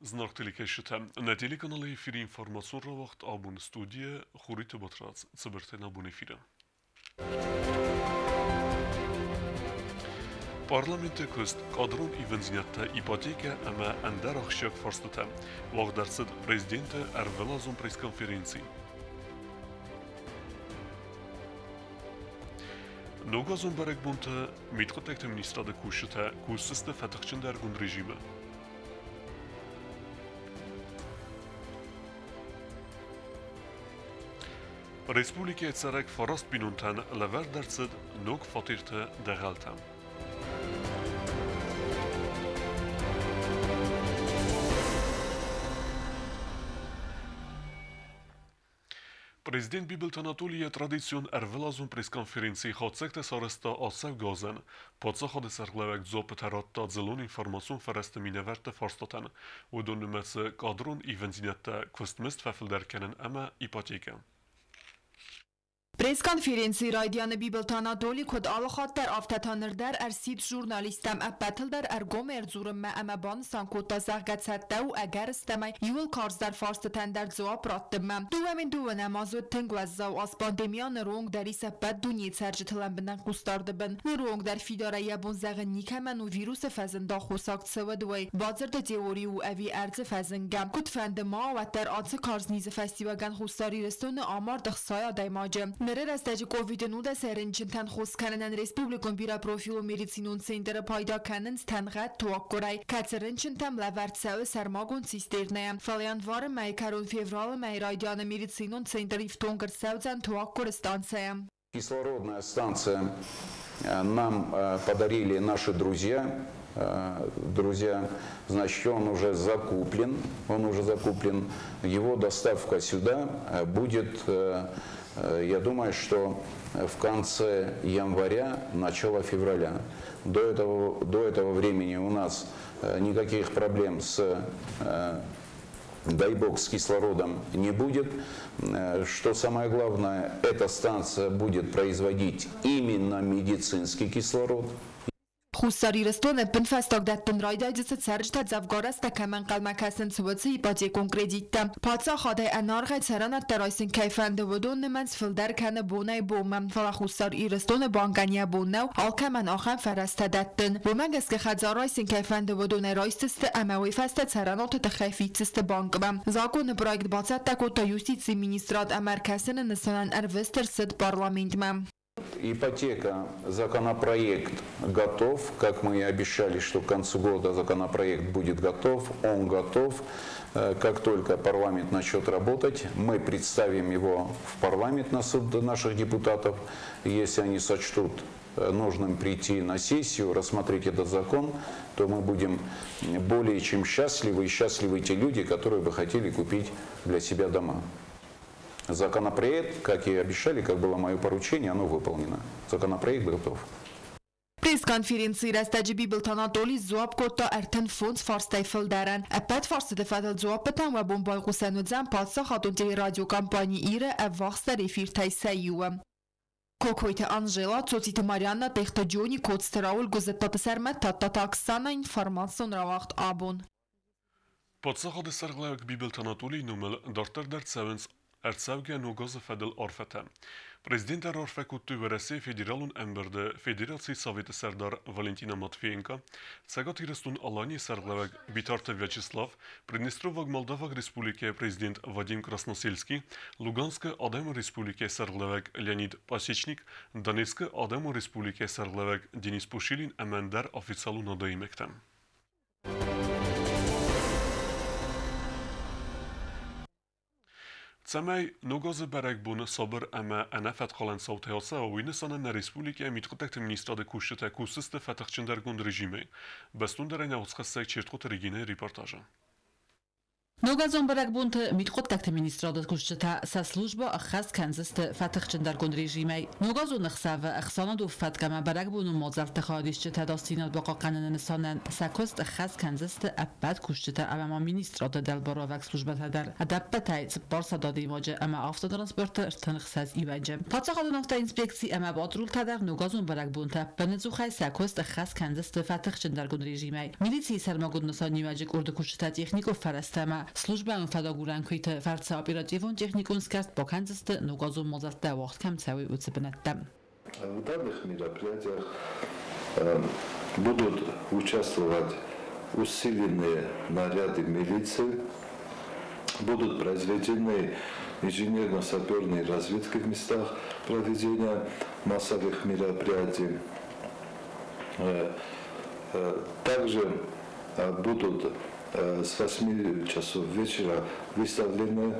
Зынаргъ телекӕсджытӕ, нӕ телеканалы эфиры информацион рауагъд абон студийӕ Хуриты Батрадз, цыбыртӕй нӕ абон эфиры. Парламенты куыст, кадрон ивындзинӕдтӕ, ипотекӕ ӕмӕ ӕндӕр ахсджиаг фарстытӕ уагъд ӕрцыд президенты ӕрвылазон пресс-конференци. Ногазон бӕрӕгбонты мидхъуыддӕгты министрады кусджытӕ кусдзысты фӕтыхджындӕргонд режимы. Республикӕйы цӕрӕг фараст бинонтӕн лӕвӕрд ӕрцыд ног фатерты дӕгъӕлтӕ. Президент Бибылты Анатолий йӕ традицион ӕрвылазон пресс-конференцийы хатдзӕгтӕ сарӕзта ацӕугӕ азӕн. Паддзахады сӕргълӕууӕг дзуаппытӕ радта дзыллон информацион фӕрӕзты минӕвӕртты фарстатӕн. Уыдон нымӕцы кадрон ивындзинӕдтӕ, куыстмызд фӕфылдӕр кӕнын ӕмӕ ипотекӕ. Пресс-конференцийы райдианы Бибылты Анатоли куыд алыхатт дӕр, афтӕ та ныр дӕр ӕрсидт журналисттӕм ӕппӕтыл дӕр ӕргом ӕрдзурынмӕ ӕмӕ банысан кодта, зӕгъгӕ, цӕттӕ у ӕгӕрыстӕмӕй иууыл карздӕр фарстытӕн дӕр дзуапп раттынмӕ. 2002 аз уыд тынг уӕззау аз, пандемия ныронг дӕр ис ӕппӕт дунейы цӕрджыты лӕмбынӕг хъусдарды бын. Ныронг дӕр фидарӕй йӕ бон зӕгъын никӕмӕн у вирусы фӕзынд аххосаг цӕуӕд уый бадзырды теори у ӕви ӕрдзы фӕзынгӕ. Куыдфӕнды ма, уӕддӕр ацы карз низы фӕстиуӕгӕн Хуссар Ирыстоны амард 60 адӕймаджы. Ныры рӕстӕджы ковиды 19 рынчынтӕн хос кӕнынӕн республикон бирӕпрофилон медицинон центры пайда кӕнынц тӕнгъӕд туаггуырӕй, кӕцы рынчынтӕм лӕвӕрд цӕуы сӕрмагонд цистернӕйӕ. Фӕлӕ январы мӕйы кӕрон февралы мӕйы райдианы медицинон центр ифтонг ӕрцӕудзӕн туаггуыры станцӕйӕ. Кислородная станция нам подарили наши друзья. Друзья, значит, он уже закуплен, он уже закуплен. Его доставка сюда будет, я думаю, что в конце января, начало февраля. До этого времени у нас никаких проблем с, дай бог, с кислородом не будет. Что самое главное, эта станция будет производить именно медицинский кислород. Хуссар Ирыстоны ӕппынфӕстаг дӕттын райдайдзысты цӕрджытӕ дзӕвгар азтӕ кӕмӕ ӕнхъӕлмӕ кӕсынц, уыцы ипотекон кредиттӕ. Паддзахадӕй ӕнӕаргъӕй цӕрӕнӕттӕ райсын кӕй фӕнды, уыдон нымӕц фылдӕр кӕны бонӕй-бонмӕ. Фӕлӕ Хуссар Ирыстоны бангӕн йӕ бон нӕу алкӕмӕн ахӕм фӕрӕзтӕ дӕттын. Уымӕ гӕсгӕ хӕдзар райсын кӕй фӕнды, уыдонӕй райсдзысты ӕмӕ уый фӕстӕ цӕрӕнуаты тыххӕй фиддзысты банкмӕ. Законы проект бацӕттӕ кодта юстицийы министрад ӕмӕ ӕркӕсыны нысанӕн ӕрвыст ӕрцыд парламентмӕ. Ипотека, законопроект готов. Как мы и обещали, что к концу года законопроект будет готов, он готов. Как только парламент начнет работать, мы представим его в парламент на суд наших депутатов. Если они сочтут нужным прийти на сессию, рассмотреть этот закон, то мы будем более чем счастливы и счастливы те люди, которые бы хотели купить для себя дома. Законопроект, как и обещали, как было мое поручение, оно выполнено. Законопроект готов. Пресс-конференцийы рӕстӕджы Бибылты Анатоли сдзуапп кодта 35 фарстӕй фылдӕрӕн. Ӕппӕт фарстыты фӕдыл дзуаппытӕм уӕ бон байхъусӕн уыдзӕн паддзахадон телерадиокомпани Ир-ы ӕввахсдӕр эфиртӕй сӕ иуы. Кокойты Анжела, Цоциты Марианна, Техты Джони, Коцты Рауль, Гуыззыттаты Сӕрмӕт, Тадтаты Оксана, информацион рауагъд Абон. Паддзахады сӕргълӕууӕг Бибылты Анатолийы номыл дарддӕр дӕр цӕуынц ӕрцӕугӕ ног азы фӕдыл арфӕтӕ. Президент ӕрарфӕ кодтой Уӕрӕсейы Федералон ӕмбырды Федерацийы Советы сӕрдар Валентина Матвиенко, Цӕгат Ирыстон-Аланийы сӕргълӕууӕг Битарты Вячеслав, Приднестроваг Молдаваг Республикӕйы президент Вадим Красносельский, Луганскы Адӕмон Республикӕйы сӕргълӕууӕг Леонид Пасечник, Донецкы Адӕмон Республикӕйы сӕргълӕууӕг Денис Пушилин ӕмӕ ӕндӕр официалон адӕймӕгтӕ. Цӕмӕй Ног азы бӕрӕгбоны сабыр ӕмӕ ӕнӕфӕткхалӕн цаутӕ ацӕуа, уый нысанӕн нӕ республикӕйы мидхъуыддӕгты министрады кусджытӕ кусдзысты фӕтыхджындӕргонд режимӕй. Бӕстондӕрӕй нӕ уацхӕссӕг Чертхъоты Регинӕйы репортажы. Ногазон бӕрӕгбонты мидхъуыддӕгты министрады кусджытӕ сӕ службӕ ӕххӕст кӕндзысты фӕтыхджындӕргонд режимӕй. Ногазон ӕхсӕвы ӕхсӕнадон фӕтк ӕмӕ бӕрӕгбонон мадзӕлтты хайадисджытӕ ӕдасдзинад бахъахъхъӕныны нысанӕн сӕ куыст ӕххӕст кӕндзысты ӕппӕт кусджытӕ ӕмӕ ма министрады дӕлбаруӕвӕг службӕтӕ дӕр. Ӕдӕппӕтӕй 400 адӕймаджы ӕмӕ автотранспорты 36 иуӕджы. Паддзахадон автоинспекци ӕмӕ патрултӕ дӕр ногазон бӕрӕгбонты ӕппынӕдзухӕй сӕ куыст ӕххӕст кӕндзысты фӕтыхджындӕргонд режимӕй. Милицийы сӕрмагонд нысаниуӕджы къорды кусджытӕ техникон фӕрӕзтӕ ӕмӕ службӕйон фӕдагурӕн куыйты фӕрцы оперативон-техникон сгӕрст бакӕндзысты ногазон мадзӕлттӕ уагъд кӕм цӕуой, уыцы бынӕттӕм. В данных мероприятиях будут участвовать усиленные наряды милиции, будут произведены инженерно-саперные разведки в местах проведения массовых мероприятий. Также будут с 8 часов вечера выставлены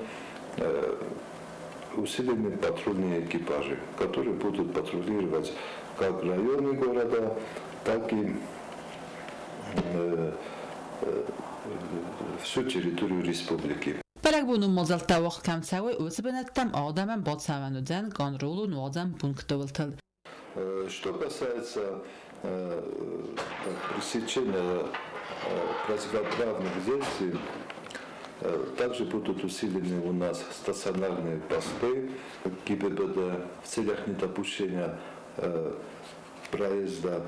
усиленные патрульные экипажи, которые будут патрулировать как районы города, так и всю территорию республики. Бӕрӕгбонон мадзӕлттӕ уагъд кӕм цӕуой, уыцы бынӕттӕм адӕмӕн бацӕуӕн уыдзӕн контролон уадзӕн пункты уылтыл. Что касается пресечения противоправных действий, также будут усилены у нас стационарные посты ГИБДД в целях недопущения проезда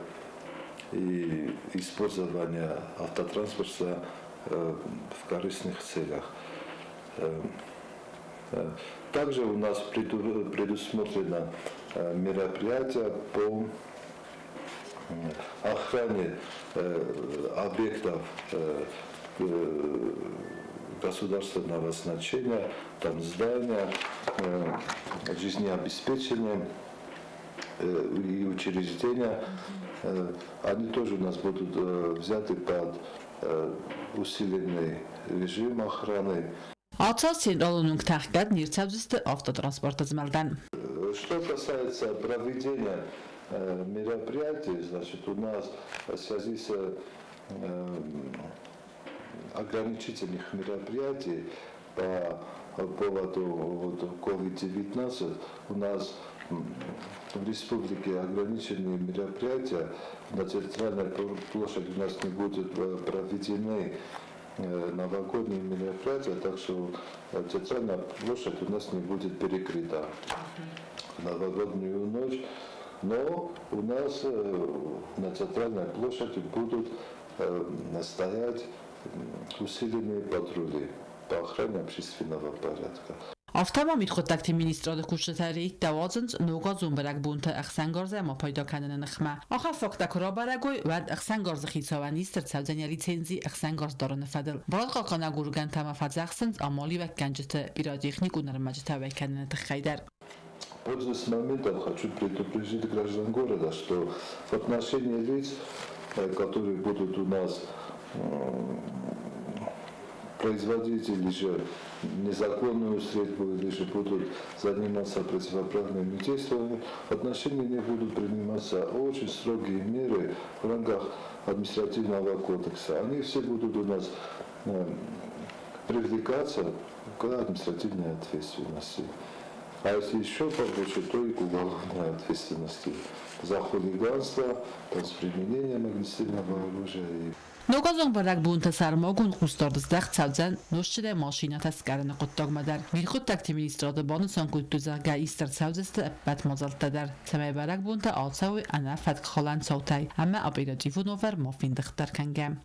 и использования автотранспорта в корыстных целях. Также у нас предусмотрено мероприятие по охране объектов государственного значения, там здания, жизнеобеспечения и учреждения. Они тоже у нас будут взяты под усиленный режим охраны. Ацы централон уынгтӕ ӕхгӕд не рцӕудзысты автотранспорты змӕлдӕн. Что касается проведения мероприятий, значит, у нас в связи с ограничительных мероприятий по поводу вот, COVID-19 у нас в республике ограниченные мероприятия, на центральной площади у нас не будут проведены новогодние мероприятия, так что центральная площадь у нас не будет перекрыта в новогоднюю ночь. Но у нас на центральной площади будут стоять усиленные патрули по охране общественного порядка. Афтӕ ма мидхъуыддӕгты министрады кусджытӕ рейдтӕ уадзынц ногазон бӕрӕгбонты ӕхсӕнгарзӕй ма пайда кӕныны ныхмӕ. Ахӕм факттӕ куы рабӕрӕг уой, уӕд ӕхсӕнгарзы хицауӕн ист ӕрцӕудзӕн йӕ лицензи ӕхсӕнгарз дарыны фӕдыл. Барадхъахъхъӕнӕг органтӕ ма фӕдзӕхсынц амалиуӕггӕнджыты пиротехникон ӕрмӕджытӕ уӕй кӕныны тыххӕй дӕр. Пользуясь моментом, хочу предупредить граждан города, что в отношении лиц, которые будут у нас производить или же незаконную стрельбу, или же будут заниматься противоправными действиями, в отношении них будут приниматься очень строгие меры в рамках административного кодекса. Они все будут у нас привлекаться к административной ответственности. А если еще побольше, то и к уголовной ответственности за хулиганство, там, с применением огнестрельного оружия. Ногазон бӕрӕгбонты сӕрмагонд хъусдард здӕхт цӕудзӕн нозтджынӕй машинӕтӕ скъӕрыны хъуыддагмӕ дӕр. Мидхъуыддӕгты министрады банысан кодтой, зӕгъгӕ, ист ӕрцӕудзысты ӕппӕт мадзӕлттӕ дӕр, цӕмӕй бӕрӕгбонтӕ ацӕуой ӕнӕ фӕткхалӕн цаутӕй ӕмӕ оперативон уавӕр ма фендыхдӕр кӕнгӕ.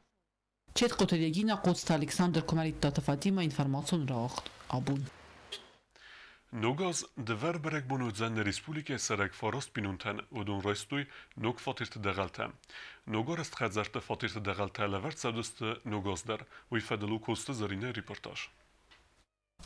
Четкъоты Регина, Хъоцты Александр, Куымӕридтаты Фатимӕ, информацион рауагъд Абон. Ног аз дывӕр бӕрӕгбон уыдзӕн нӕ республикӕйы цӕрӕг фараст бинонтӕн, уыдон райстой ног фатерты дӕгъӕлтӕ. Ногарӕзт хӕдзӕртты фатерты дӕгъӕлтӕ лӕвӕрд цӕудзысты ног аз дӕр. Уый фӕдыл у Коцты Зӕринӕйы репортаж.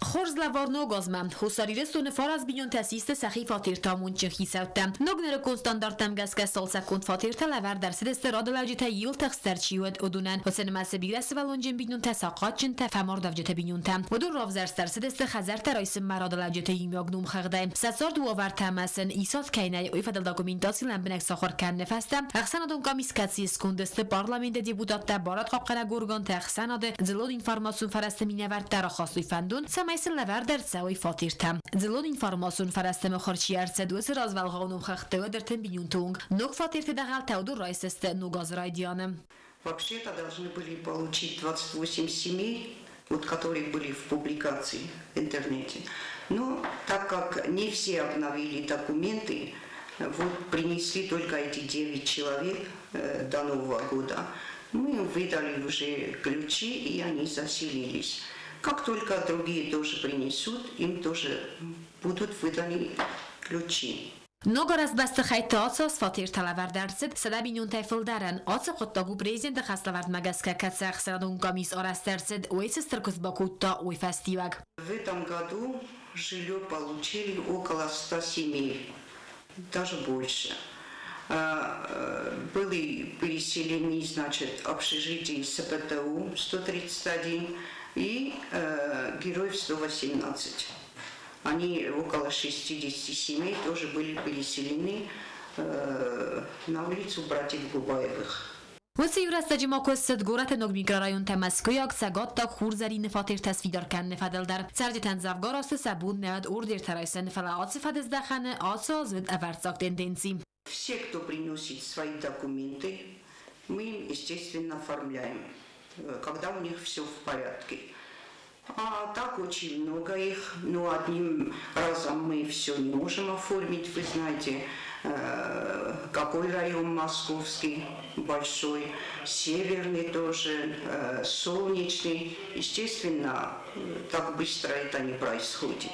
Хорз лӕвар Ног азмӕ. Хуссар Ирыстоны фараст бинонтӕ систы сӕхи фатертӕ амондджын хицӕуттӕ. Ног нырыккон стандарттӕм гӕсгӕ цалцӕггонд фатертӕ лӕвӕрд ӕрцыдысты радылӕуджытӕй иуыл тыхстдӕр чи уыд, уыдонӕн. Уыцы нымӕцы бирӕсывӕллонджын бинонтӕ, сахъатджынтӕ, фӕмардӕвджыты бинонтӕ. Уыдон равзӕрст ӕрцыдысты хӕдзӕрттӕ райсынмӕ радылӕуджыты иумиаг номхыгъдӕй. Сӕ царды уавӕртӕ ӕмӕ сын исад кӕй нӕй, уый фӕдыл документаци лӕмбынӕг сахуыр кӕныны фӕстӕ ӕхсӕнадон къамис, кӕцыйы сконды сты парламенты депутаттӕ, барадхъахъхъӕнӕг органтӕ, ӕхсӕнады дзыллон информацион фӕрӕзты минӕвӕрттӕ рахастой фӕндон, цӕмӕй сын лӕвӕрд ӕрцӕуой фатертӕ. Дзыллон информацион фӕрӕзты мыхуыр чи ӕрцыд, уыцы развӕлгъау номхыгъдты уыд 30 бинонты онг. Ног фатерты дӕгъӕлтӕ уыдон райсдзысты ног азы райдианы. Вообще-то должны были получить 28 семей, вот, которые были в публикации в интернете. Но так как не все обновили документы, вот принесли только эти 9 человек до Нового года, мы им выдали уже ключи, и они заселились. Как только другие тоже принесут, им тоже будут выданы ключи. Ног арӕзт бӕстыхӕйтты ацы аз фатертӕ лӕвӕрд ӕрцыд 100 бинонтӕй фылдӕрӕн. Ацы хъуыддаг у президенты хӕслӕвӕрдмӕ гӕсгӕ, кӕцы ӕхсӕнадон къамис арӕзт ӕрцыд, уый цы стыр куыст бакодта, уый фӕстиуӕг. В этом году жилье получили около 100 семей, даже больше. Были переселены, значит, общежитие СПТУ 131 и Героев 118. Они около 60 семей тоже были переселены на улицу братьев Губаевых. Уыцы иу рӕстӕджы ма куыст цыд горӕты ног микрорайонтӕ Мӕскуыйаг, Цӕгаттаг, Хурзӕрины фатертӕ сфидар кӕныны фӕдыл дӕр. Цӕрджытӕн дзӕвгар азты сӕ бон нӕ уыд ордертӕ райсын, фӕлӕ ацы фӕдыздӕхӕны ацы аз уыд ӕвӕрццаг тенденци. Все, кто приносит свои документы, мы им, естественно, оформляем, когда у них все в порядке. А так очень много их, но одним разом мы все не можем оформить, вы знаете, какой район московский большой, северный тоже, солнечный. Естественно, так быстро это не происходит.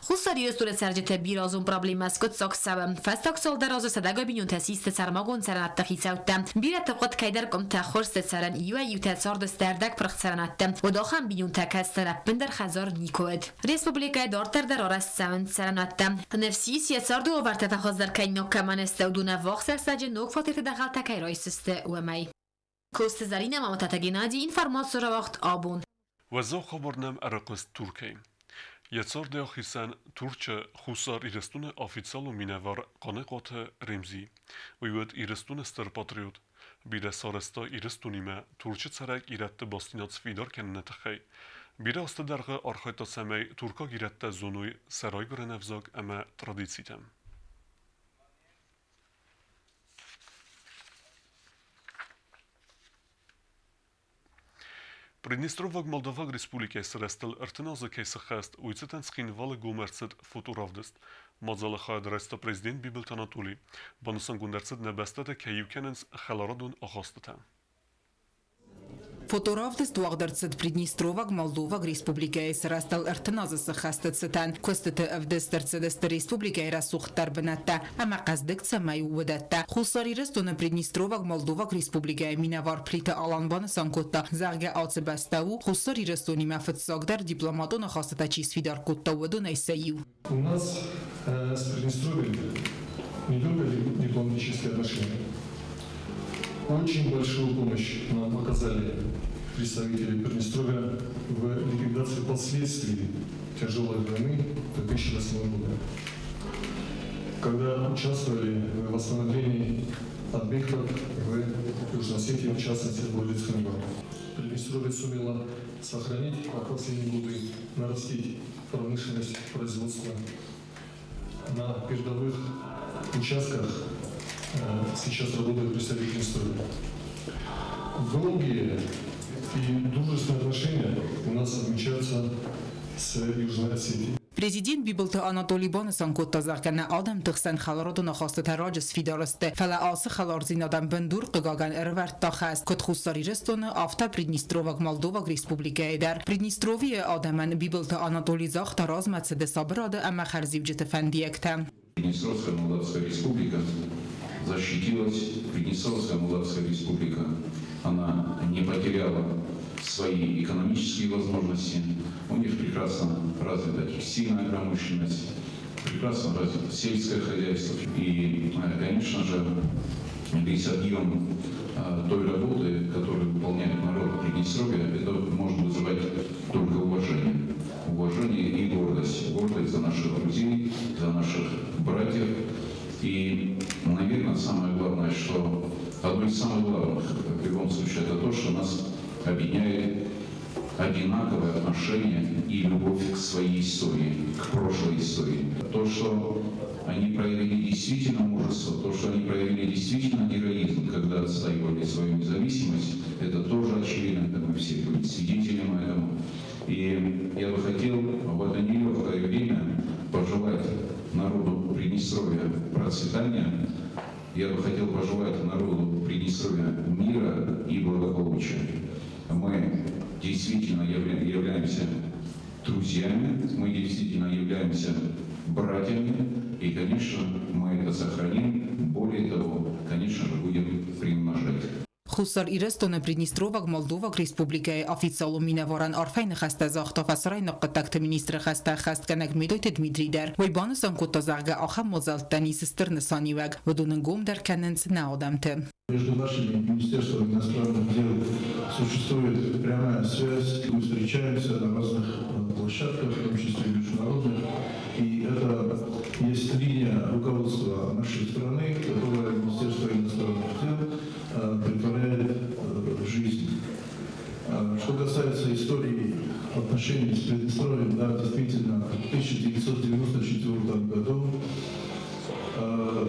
Хуссар Ирыстоны цӕрджыты бирӕазон проблемӕ скъуыддзаг цӕуы. Фӕстаг цалдӕр азы сӕдӕгай бинонтӕ систы сӕрмагонд цӕрӕнӕтты хицӕуттӕ. Бирӕты хъуыд кӕйдӕр къуымтӕ ӕххуырсты цӕрын, иуӕй-иутӕ цардысты ӕрдӕгпырх цӕрӕнӕтты. Уыд ахӕм бинонтӕ, кӕцытӕн ӕппындӕр хӕдзар никуы уыд. Республикӕйы дарддӕр дӕр арӕзт цӕуынц цӕрӕнуӕттӕ. Ныфс ис, йӕ царды уавӕртӕ фӕхуыздӕр кӕнинаг кӕмӕн сты, уыдон ӕввахс рӕстӕджы ног фатерты дӕгъӕлтӕ кӕй райсдзысты, уымӕй. Коцты Зӕринӕ, Мамытаты Геннадий, информацион рауагъд Абон. Уӕззау хабар нӕм ӕрыхъуыст Туркӕй. Йӕ цардӕй ахицӕн Турчы Хуссар Ирыстоны официалон минӕвар Хъаныхъуаты Ремзи. Уый уыд Ирыстоны стыр патриот. Бирӕ сарӕзта Ирыстонимӕ Турчы цӕрӕг ирӕтты бастдзинад сфидар кӕныны тыххӕй. Бирӕ азты дӕргъы архайдта, цӕмӕй туркаг ирӕттӕ зоной сӕ райгуырӕн ӕвзаг ӕмӕ традицитӕ. Приднестроваг Молдаваг Республикӕйы сырӕзтыл 30 азы кӕй сыххӕст, уый цытӕн Цхинвалы гом ӕрцыд фоторавдыст. Мадзалы хайад райста президент Бибылты Анатолий. Банысангонд ӕрцыд, нӕ бӕстӕтӕ кӕй иу кӕнынц хӕларадон ахастытӕ. Фоторавдыст уагъд ӕрцыд Приднестроваг Молдоваг Республикӕйы сырӕзтыл 30 азы сыххӕсты цытӕн. Куыстыты ӕвдыст ӕрцыдысты республикӕйы рӕсугъддӕр бынӕттӕ ӕмӕ хъӕздыг цӕмӕй у, уыдӕттӕ. Хуссар Ирыстоны Приднестроваг Молдоваг Республикӕйы минӕвар Плиты Алан банысан кодта, зӕгъгӕ, ацы бӕстӕ у, Хуссар Ирыстонимӕ фыццагдӕр дипломатон ахастытӕ чи сфидар кодта, уыдонӕй сӕ иу. У нас с Приднестровьем не только дипломатические отношения. Очень большую помощь нам оказали представители Приднестровья в ликвидации последствий тяжелой войны 2008 года, когда участвовали в восстановлении объектов в Южной Осетии, в частности в городе Цхинвал. Приднестровье сумело сохранить, а в последние годы нарастить промышленность производства. На передовых участках сейчас работают представители Приднестровья. Долгие и дружественные отношения у нас отмечаются с Южной Осетией. Президент Бибылты Анатолий банысан кодта, зӕгъгӕ, нӕ адӕмты хсӕн хӕларадон ахастытӕ раджы сфидар сты, фӕлӕ ацы хӕлардзинадӕн бындур, хъыгагӕн, ӕрӕвӕрдта хӕст, куыд Хуссар Ирыстоны, афтӕ Приднестроваг Молдоваг Республикӕйы дӕр. Приднестровьейы адӕмӕн Бибылты Анатолий загъта размӕцыды, сабырады ӕмӕ хӕрзиуджыты фӕндиӕгтӕ. Приднестровская Молдавская Республика защитилась, Приднестровская Молдавская Республика, она не потеряла свою свои экономические возможности, у них прекрасно развита текстильная промышленность, прекрасно развито сельское хозяйство. И, конечно же, весь объем той работы, которую выполняет народ Приднестровья, это может вызывать только уважение. Уважение и гордость. Гордость за наших друзей, за наших братьев. И, наверное, самое главное, что одно из самых главных в любом случае, это то, что нас объединяет одинаковое отношение и любовь к своей истории, к прошлой истории. То, что они проявили действительно мужество, то, что они проявили действительно героизм, когда отстаивали свою независимость, это тоже очевидно, это мы все были свидетелями этому. И я бы хотел в это нелегкое время пожелать народу Приднестровья процветания, я бы хотел пожелать народу Приднестровья мира и благополучия. Мы действительно являемся друзьями, мы действительно являемся братьями, и, конечно, мы это сохраним. Более того, конечно же, будем приумножать. Хуссар Ирыстоны Приднестроваг Молдоваг Республикӕйы официалон минӕварӕн арфӕйы ныхӕстӕ загъта фӕсарӕйнаг хъуыддӕгты министры хӕстӕ ӕххӕстгӕнӕг Медойты Дмитрий дӕр. Уый банысан кодта, зӕгъгӕ, ахӕм мадзӕлттӕн ис стыр нысаниуӕг, уыдон ӕнгомдӕр кӕнынц нӕ адӕмты. Между нашими министерствами иностранных дел существует прямая связь. Мы встречаемся на разных площадках, в том числе международных. И это есть линия руководства нашей страны, которая Министерство иностранных дел претворяет в жизнь. Что касается истории отношений с Приднестровьем, да, действительно, в 1994 году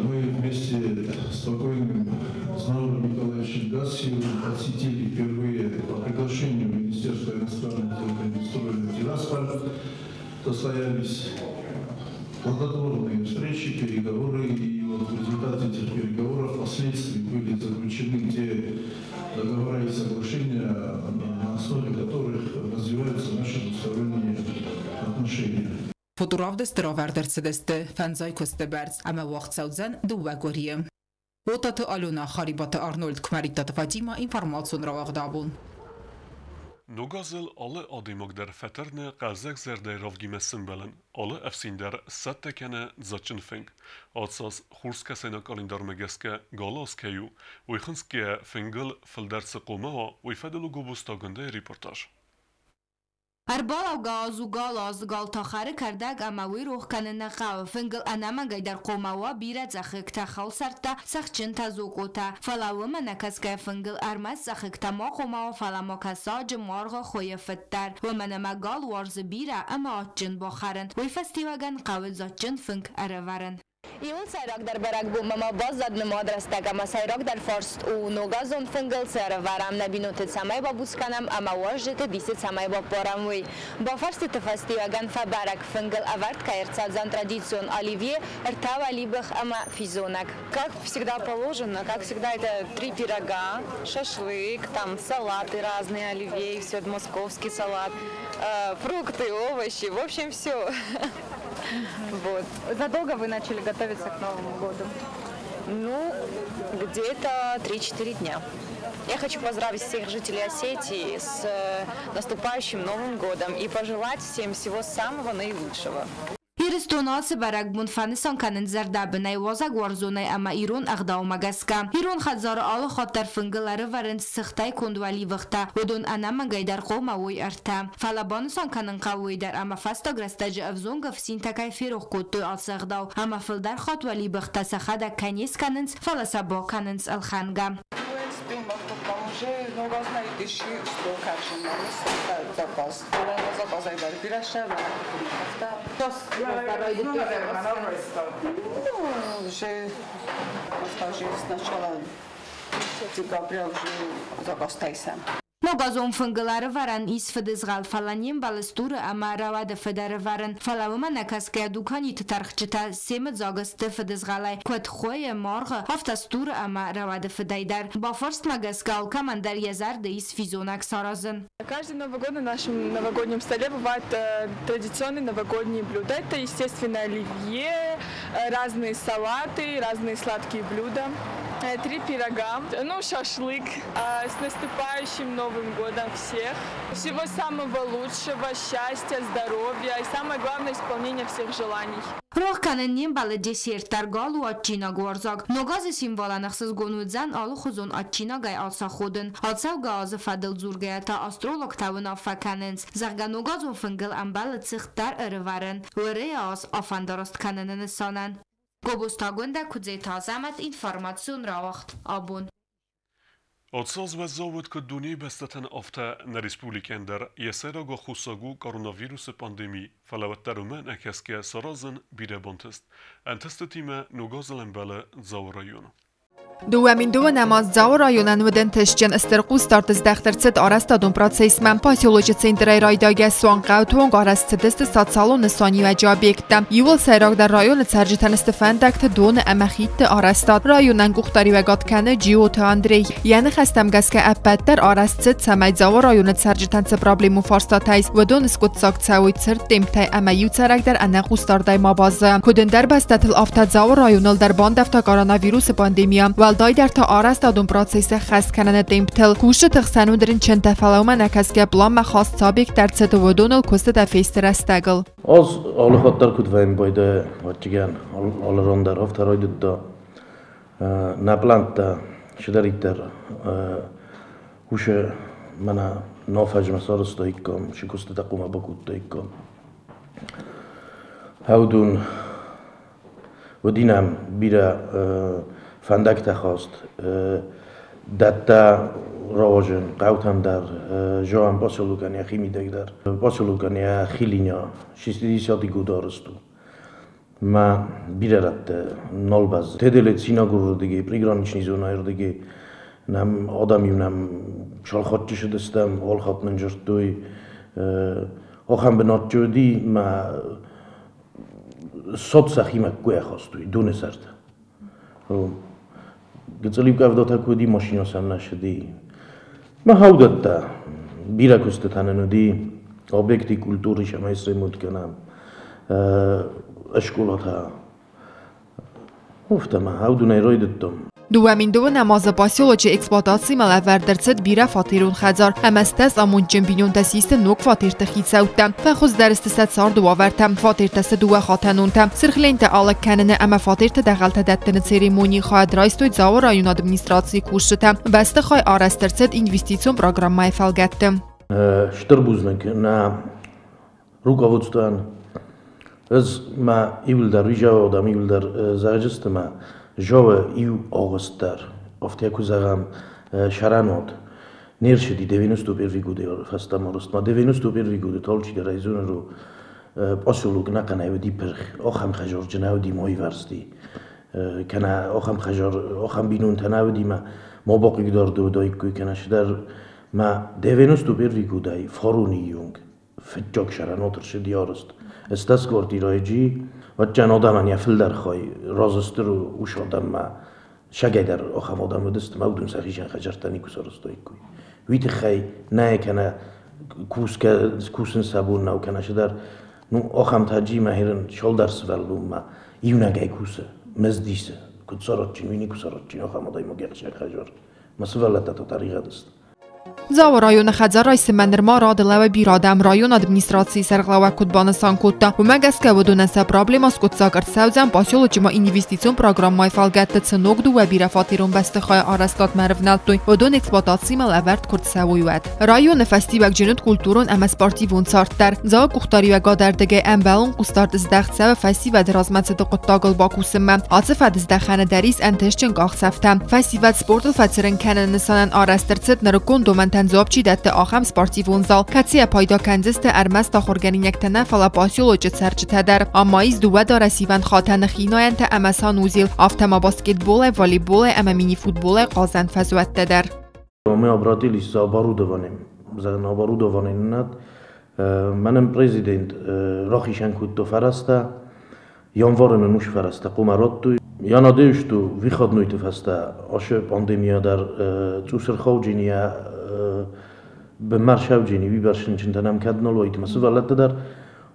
мы вместе с покойным Знауром Николаевичем Гассиевым посетили впервые по приглашению Министерства иностранных дел Приднестровья Тирасполь. Состоялись плодотворные встречи, переговоры, и вот в результате этих переговоров впоследствии были заключены те договора и соглашения, на основе которых развиваются наши двусторонние отношения. Фоторавдысты равӕрд ӕрцыдысты фӕндзай куысты бӕрц ӕмӕ уагъд цӕудзӕн дыууӕ къуырийы. Отаты Алена, Харибаты Арнольд, Куымӕридтаты Фатимӕ, информацион рауагъд Абон. Ног азыл алы адӕймаг дӕр фӕтӕрны хъӕлдзӕг зӕрдӕйы равгимӕ сӕмбӕлын, алы ӕфсин дӕр цӕттӕ кӕны дзаджджын фынг. Ацы аз хурскӕсӕйнаг къӕлиндармӕ гӕсгӕ галы аз кӕй у, уый хынцгӕйӕ фынгыл фылдӕр цы хъомӕ уа, уый фӕдыл у Гобозты репортаж. Ӕрбалӕугӕ аз у галы аз, гал та хӕры кӕрдӕг ӕмӕ уый рох кӕнын нӕ хъӕуы. Фынгыл ӕнӕмӕнгӕй дӕр хъуамӕ уа бирӕ цъӕхыгтӕ, халсӕрттӕ, цӕхджынтӕ, зокъотӕ. Фӕлӕ уымӕ нӕ кӕсгӕ фынгыл ӕрмӕст цъӕхыгтӕ ма хъуамӕ уа, фӕлӕ ма кӕсаджы, маргъы, хуыйы фыд дӕр. Уымӕн ӕмӕ гал уарзы бирӕ ӕмӕ адджын бахӕрын. Уый фӕстиуӕгӕн хъӕуы дзаджджын фынг ӕрӕвӕрын. Иууыл сӕйрагдӕр бӕрӕгбонмӕ ма баззад нымад рӕстӕг ӕмӕ сӕйрагдӕр фарст у ногазон фынгыл цы ӕрӕвӕрӕм, нӕ бинонты цӕмӕй бабуц кӕнӕм ӕмӕ уазджыты дисы цӕмӕй баппарӕм, уый. Бафарстыты фӕстиуӕгӕн фӕбӕрӕг, фынгыл ӕвӕрд кӕй ӕрцӕудзӕн традицион оливье, ӕртӕ уӕлибых ӕмӕ физонӕг. Как всегда положено, как всегда это три пирога, шашлык, там салаты разные, оливье, все, московский салат, фрукты, овощи, в общем, все. Вот. Задолго вы начали готовиться к Новому году? Ну, где-то 3-4 дня. Я хочу поздравить всех жителей Осетии с наступающим Новым годом и пожелать всем всего самого наилучшего. Ирыстоны ацы бӕрӕгбон фӕнысан кӕнынц зӕрдӕбынӕй, уазӕгуарзонӕй ӕмӕ ирон ӕгъдаумӕ гӕсгӕ. Ирон хӕдзары алы хатт дӕр фынгыл ӕрывӕрынц цыхтӕй конд уӕливыхтӕ, уыдон ӕнӕмӕнгӕй дӕр хъуамӕ уой ӕртӕ. Фӕлӕ банысан кӕнын хъӕуы уый дӕр, ӕмӕ фӕстаг рӕстӕджы ӕвзонг ӕфсинтӕ кӕй ферох кодтой ацы ӕгъдау ӕмӕ фылдӕр хатт уӕлибыхтӕ сӕхӕдӕг кӕй не скӕнынц, фӕлӕ сӕ бакӕнынц ӕлхӕнгӕ. Ногазон фынгыл ӕрывӕрӕн ис фыдызгъӕл, фӕлӕ не мбӕлы стуры ӕмӕ рӕуӕды фыд ӕрывӕрын. Фӕлӕ уымӕ нӕ кӕсгӕйӕ дуканиты тӕрхджытӕ семыдзаг сты фыдызгъӕлӕй, куыд хуыйы, маргъы, афтӕ стуры ӕмӕ рӕуӕды фыдӕй дӕр. Бафарстмӕ гӕсгӕ алкӕмӕн дӕр йӕ зӕрды ис физонӕг саразын. Каждый Новый год на нашем новогоднем столе бывают традиционные новогодние блюда. Это, естественно, оливье, разные салаты, разные сладкие блюда. Три пирога, ну, шашлык. С наступающим Новым годом всех. Всего самого лучшего, счастья, здоровья и, самое главное, исполнения всех желаний. Рох кӕнын не мбӕлы десерт дӕр, гал у адджинагуарзаг. Ног азы символӕн ӕхсызгон уыдзӕн алыхуызон адджинагӕй ацаходын. Ацӕугӕ азы фӕдыл дзургӕйӕ та астрологтӕ уынаффӕ кӕнынц, зӕгъгӕ, ногазон фынгыл ӕмбӕлы цыхт дӕр ӕрывӕрын, Уӕрӕйы аз афӕндараст кӕныны нысанӕн. Гобозты Агуындӕ, Куыдзеты Азӕмӕт, информацион рауагъд Абон. Ацы аз уӕззау уыд куыд дунейы бӕстӕтӕн, афтӕ нӕ республикӕйӕн дӕр. Йӕ сӕйраг аххосаг у коронавирусы пандеми, фӕлӕ уӕддӕр уымӕ ӕнӕкӕсгӕ саразын бирӕ бантыст. Ӕнтыстытимӕ ног азыл ӕмбӕлы Дзауы район. 2002 аз Дзауы районӕн уыд ӕнтыстджын, стыр хъусдард здӕхт ӕрцыд арӕзтадон процессмӕ. Поселочы центрӕй райдайгӕ суанг хъӕуты онг арӕзт цыдысты социалон нысаниуӕджы объекттӕ. Иууыл сӕйрагдӕр районы цӕрджытӕн сты фӕндӕгты, доны ӕмӕ хидты арӕзтад. Районӕн къухдариуӕгад кӕны Джиоты Андрей. Йӕ ныхӕстӕм гӕсгӕ ӕппӕт дӕр арӕзт цыд, цӕмӕй Дзауы районы цӕрджытӕн цы проблемон фарстатӕ ис, уыдон скъуыддзаг цӕуой цырд темптӕй ӕмӕ иу цӕрӕг дӕр ӕнӕхъусдардӕй ма баззайа. Куыд ӕндӕр бӕстӕтыл, афтӕ Дзауы районыл дӕр бандӕвта коронавирусы пандемия. Уӕлдайдӕр та арӕзтадон процессы хӕс кӕныны темптыл. Кусджыты хсӕн уыд рынчынтӕ, фӕлӕ уымӕ нӕкӕсгӕ планмӕ хаст цы объекттӕ ӕрцыд, уыдоныл куыстытӕ фесты рӕстӕгыл. Аз алы хатт дӕр куыд вӕййын байдайы, ӕвӕццӕгӕн, алы ран дӕр афтӕ райдыдта. Нӕ пълӕнттӕ чидӕриддӕр уыцы мӕнӕ нафӕзмӕ сарӕзтаиккам, цы куыстытӕ хъуамӕ бакодтаиккам. Уыдон уыди нӕм бирӕ фӕндӕгтӕ хаст, дӕттӕ рауазын хъӕутӕм дӕр, зӕгъӕм, поселокӕн йӕхи мидӕг дӕр. Поселокӕн йӕхи линия 60-й годы арӕзт у. Мӕ бирӕ рӕтты нал бӕззы. Теделет Синагуры рдыгӕй, приграничный зонӕйы рдыгӕй нӕм адӕм-иу нӕм чалхатты сыдыстӕм, алхатт нын дзырдтой, ахӕм бынат уыди, мӕ цот сӕхимӕ куы ахастой доны сӕрты. Гыццыл-иу къӕвдатӕ куы уыди, машинӕ сӕм нӕ цыди. Мӕ хаудӕттӕ бирӕ куыстытӕ нын уыди, объекты культуры сӕмӕй сремонт кӕнӕм, скъолатӕ. Афтӕ ма аудунӕй райдыдтон. 2002 азы поселочы эксплуатацимӕ лӕвӕрд ӕрцыд бирӕфатерон хӕдзар ӕмӕ стӕс амондджын бинонтӕ систы ног фатерты хицӕуттӕ. Фӕхуыздӕр сты сӕ царды уавӕртӕ. Фатертӕ сты дыууӕ хатӕнонтӕ. Сырх лентӕ алыг кӕныны ӕмӕ фатерты дӕгъӕлтӕ дӕттыны церемонийы хайад райстой Дзауы районы администрацийы кусджытӕ. Бӕстыхай арӕзт ӕрцыд инвестицион программӕйы фӕлгӕтты. Стыр бузныг нӕ руководствӕн. Ӕз мӕ иуылдӕр уизӕуы адӕм иуылдӕр зӕгъджысты мӕ зӕгъы иу агъуыст дӕр. Афтӕ куы зӕгъӕм, сӕрӕнуат. Не рцыди 91 годы фӕстӕмӕ рӕстмӕ. 91 годы алчидӕр ӕй зоны, поселок нӕхъӕнӕй уыди пырх, ахӕм хӕзарджын уыди ма ивӕрзти. Кӕнӕ ахӕм хӕзар, ахӕм бинонтӕ нӕ уыди ма ма бахъыгдард уыдаиккой, кӕнӕ цыдӕр. Ма 91 годӕй фароны июнг фыццаг сӕрӕнуат ӕрцыди арӕзт. Стӕс квартирӕйы вӕдджан адӕмӕн йӕ фылдӕр хай разы стыр ус адӕммӕ сӕгӕй дӕр ахӕм адӕм уыдысты, ӕмӕ уыдон сӕхицӕн хӕдзӕрттӕ никуы сарӕзтаиккой. Уый тыххӕй нӕ кӕнӕ кусгӕ кусын сӕ бон нӕу, кӕнӕ цыдӕр. Ну, ахӕм таджимӕ херын цалдӕр сывӕллонмӕ иунӕгӕй кусы, мызд исы. Куыд сарадджын, уый никуы сарадджын ахӕм адӕймаг йӕхицӕн хӕдзар. Мӕ сывӕллӕттӕ та тӕригъӕд сты. Дзауы районы хӕдзар райсынмӕ нырма рады лӕууы бирӕ адӕм. Районы администрацийы сӕргълӕууӕг куыд банысан кодта, уымӕ гӕсгӕ уыдонӕн сӕ проблемӕ скъуыддзаг ӕрцӕудзӕн поселочы ма инвестицион программӕйы фӕлгӕтты цы ног дыууӕ бирӕфатерон бӕстыхайы арӕзтадмӕ ӕрывнӕлдтой, уыдон эксплуатацимӕ лӕвӕрд куы рцӕуой, уӕд. Районы фӕстиуӕгджын уыд культурон ӕмӕ спортивон цард дӕр. Дзауы къухдариуӕгады ӕрдыгӕй ӕмбӕлон хъусдард здӕхт цӕуы фӕсивӕды размӕцыды хъуыддагыл бакусынмӕ. Ацы фӕдыздӕхӕны дӕр ис ӕнтыстджын къахдзӕфтӕ. Фӕсивӕд спортыл фӕцырын кӕныны нысанӕн арӕзт ӕрцыд нырыккон домӕнтӕн дзуапп чи дӕтты, ахӕм спортивон зал, кӕцыйӕ пайда кӕндзысты ӕрмӕст ахуыргӕнинӕгтӕ нӕ, фӕлӕ поселочы цӕрджытӕ дӕр. Ам ма ис дыууӕ дарӕсивӕн хатӕны, хинайӕнтӕ ӕмӕ санузел, афтӕ ма баскетболӕй, волейболӕй ӕмӕ мини-футболӕй хъазӕн фӕзуӕттӕ дӕр. Мы обратились за оборудованием, за оборудование над. Мӕнӕн президент рахизӕн кодта фӕрӕзтӕ, январы нын уыцы фӕрӕзтӕ хъуамӕ радтой. Я надеюсь, что выходнойты фӕстӕ ашы пандемия дӕр цъус ӕрхауджын йӕ бынмӕ ӕрсӕуджын, уыйбӕрц рынчынтӕ нӕм кӕд нал уаид, ӕмӕ сывӕллӕттӕ дӕр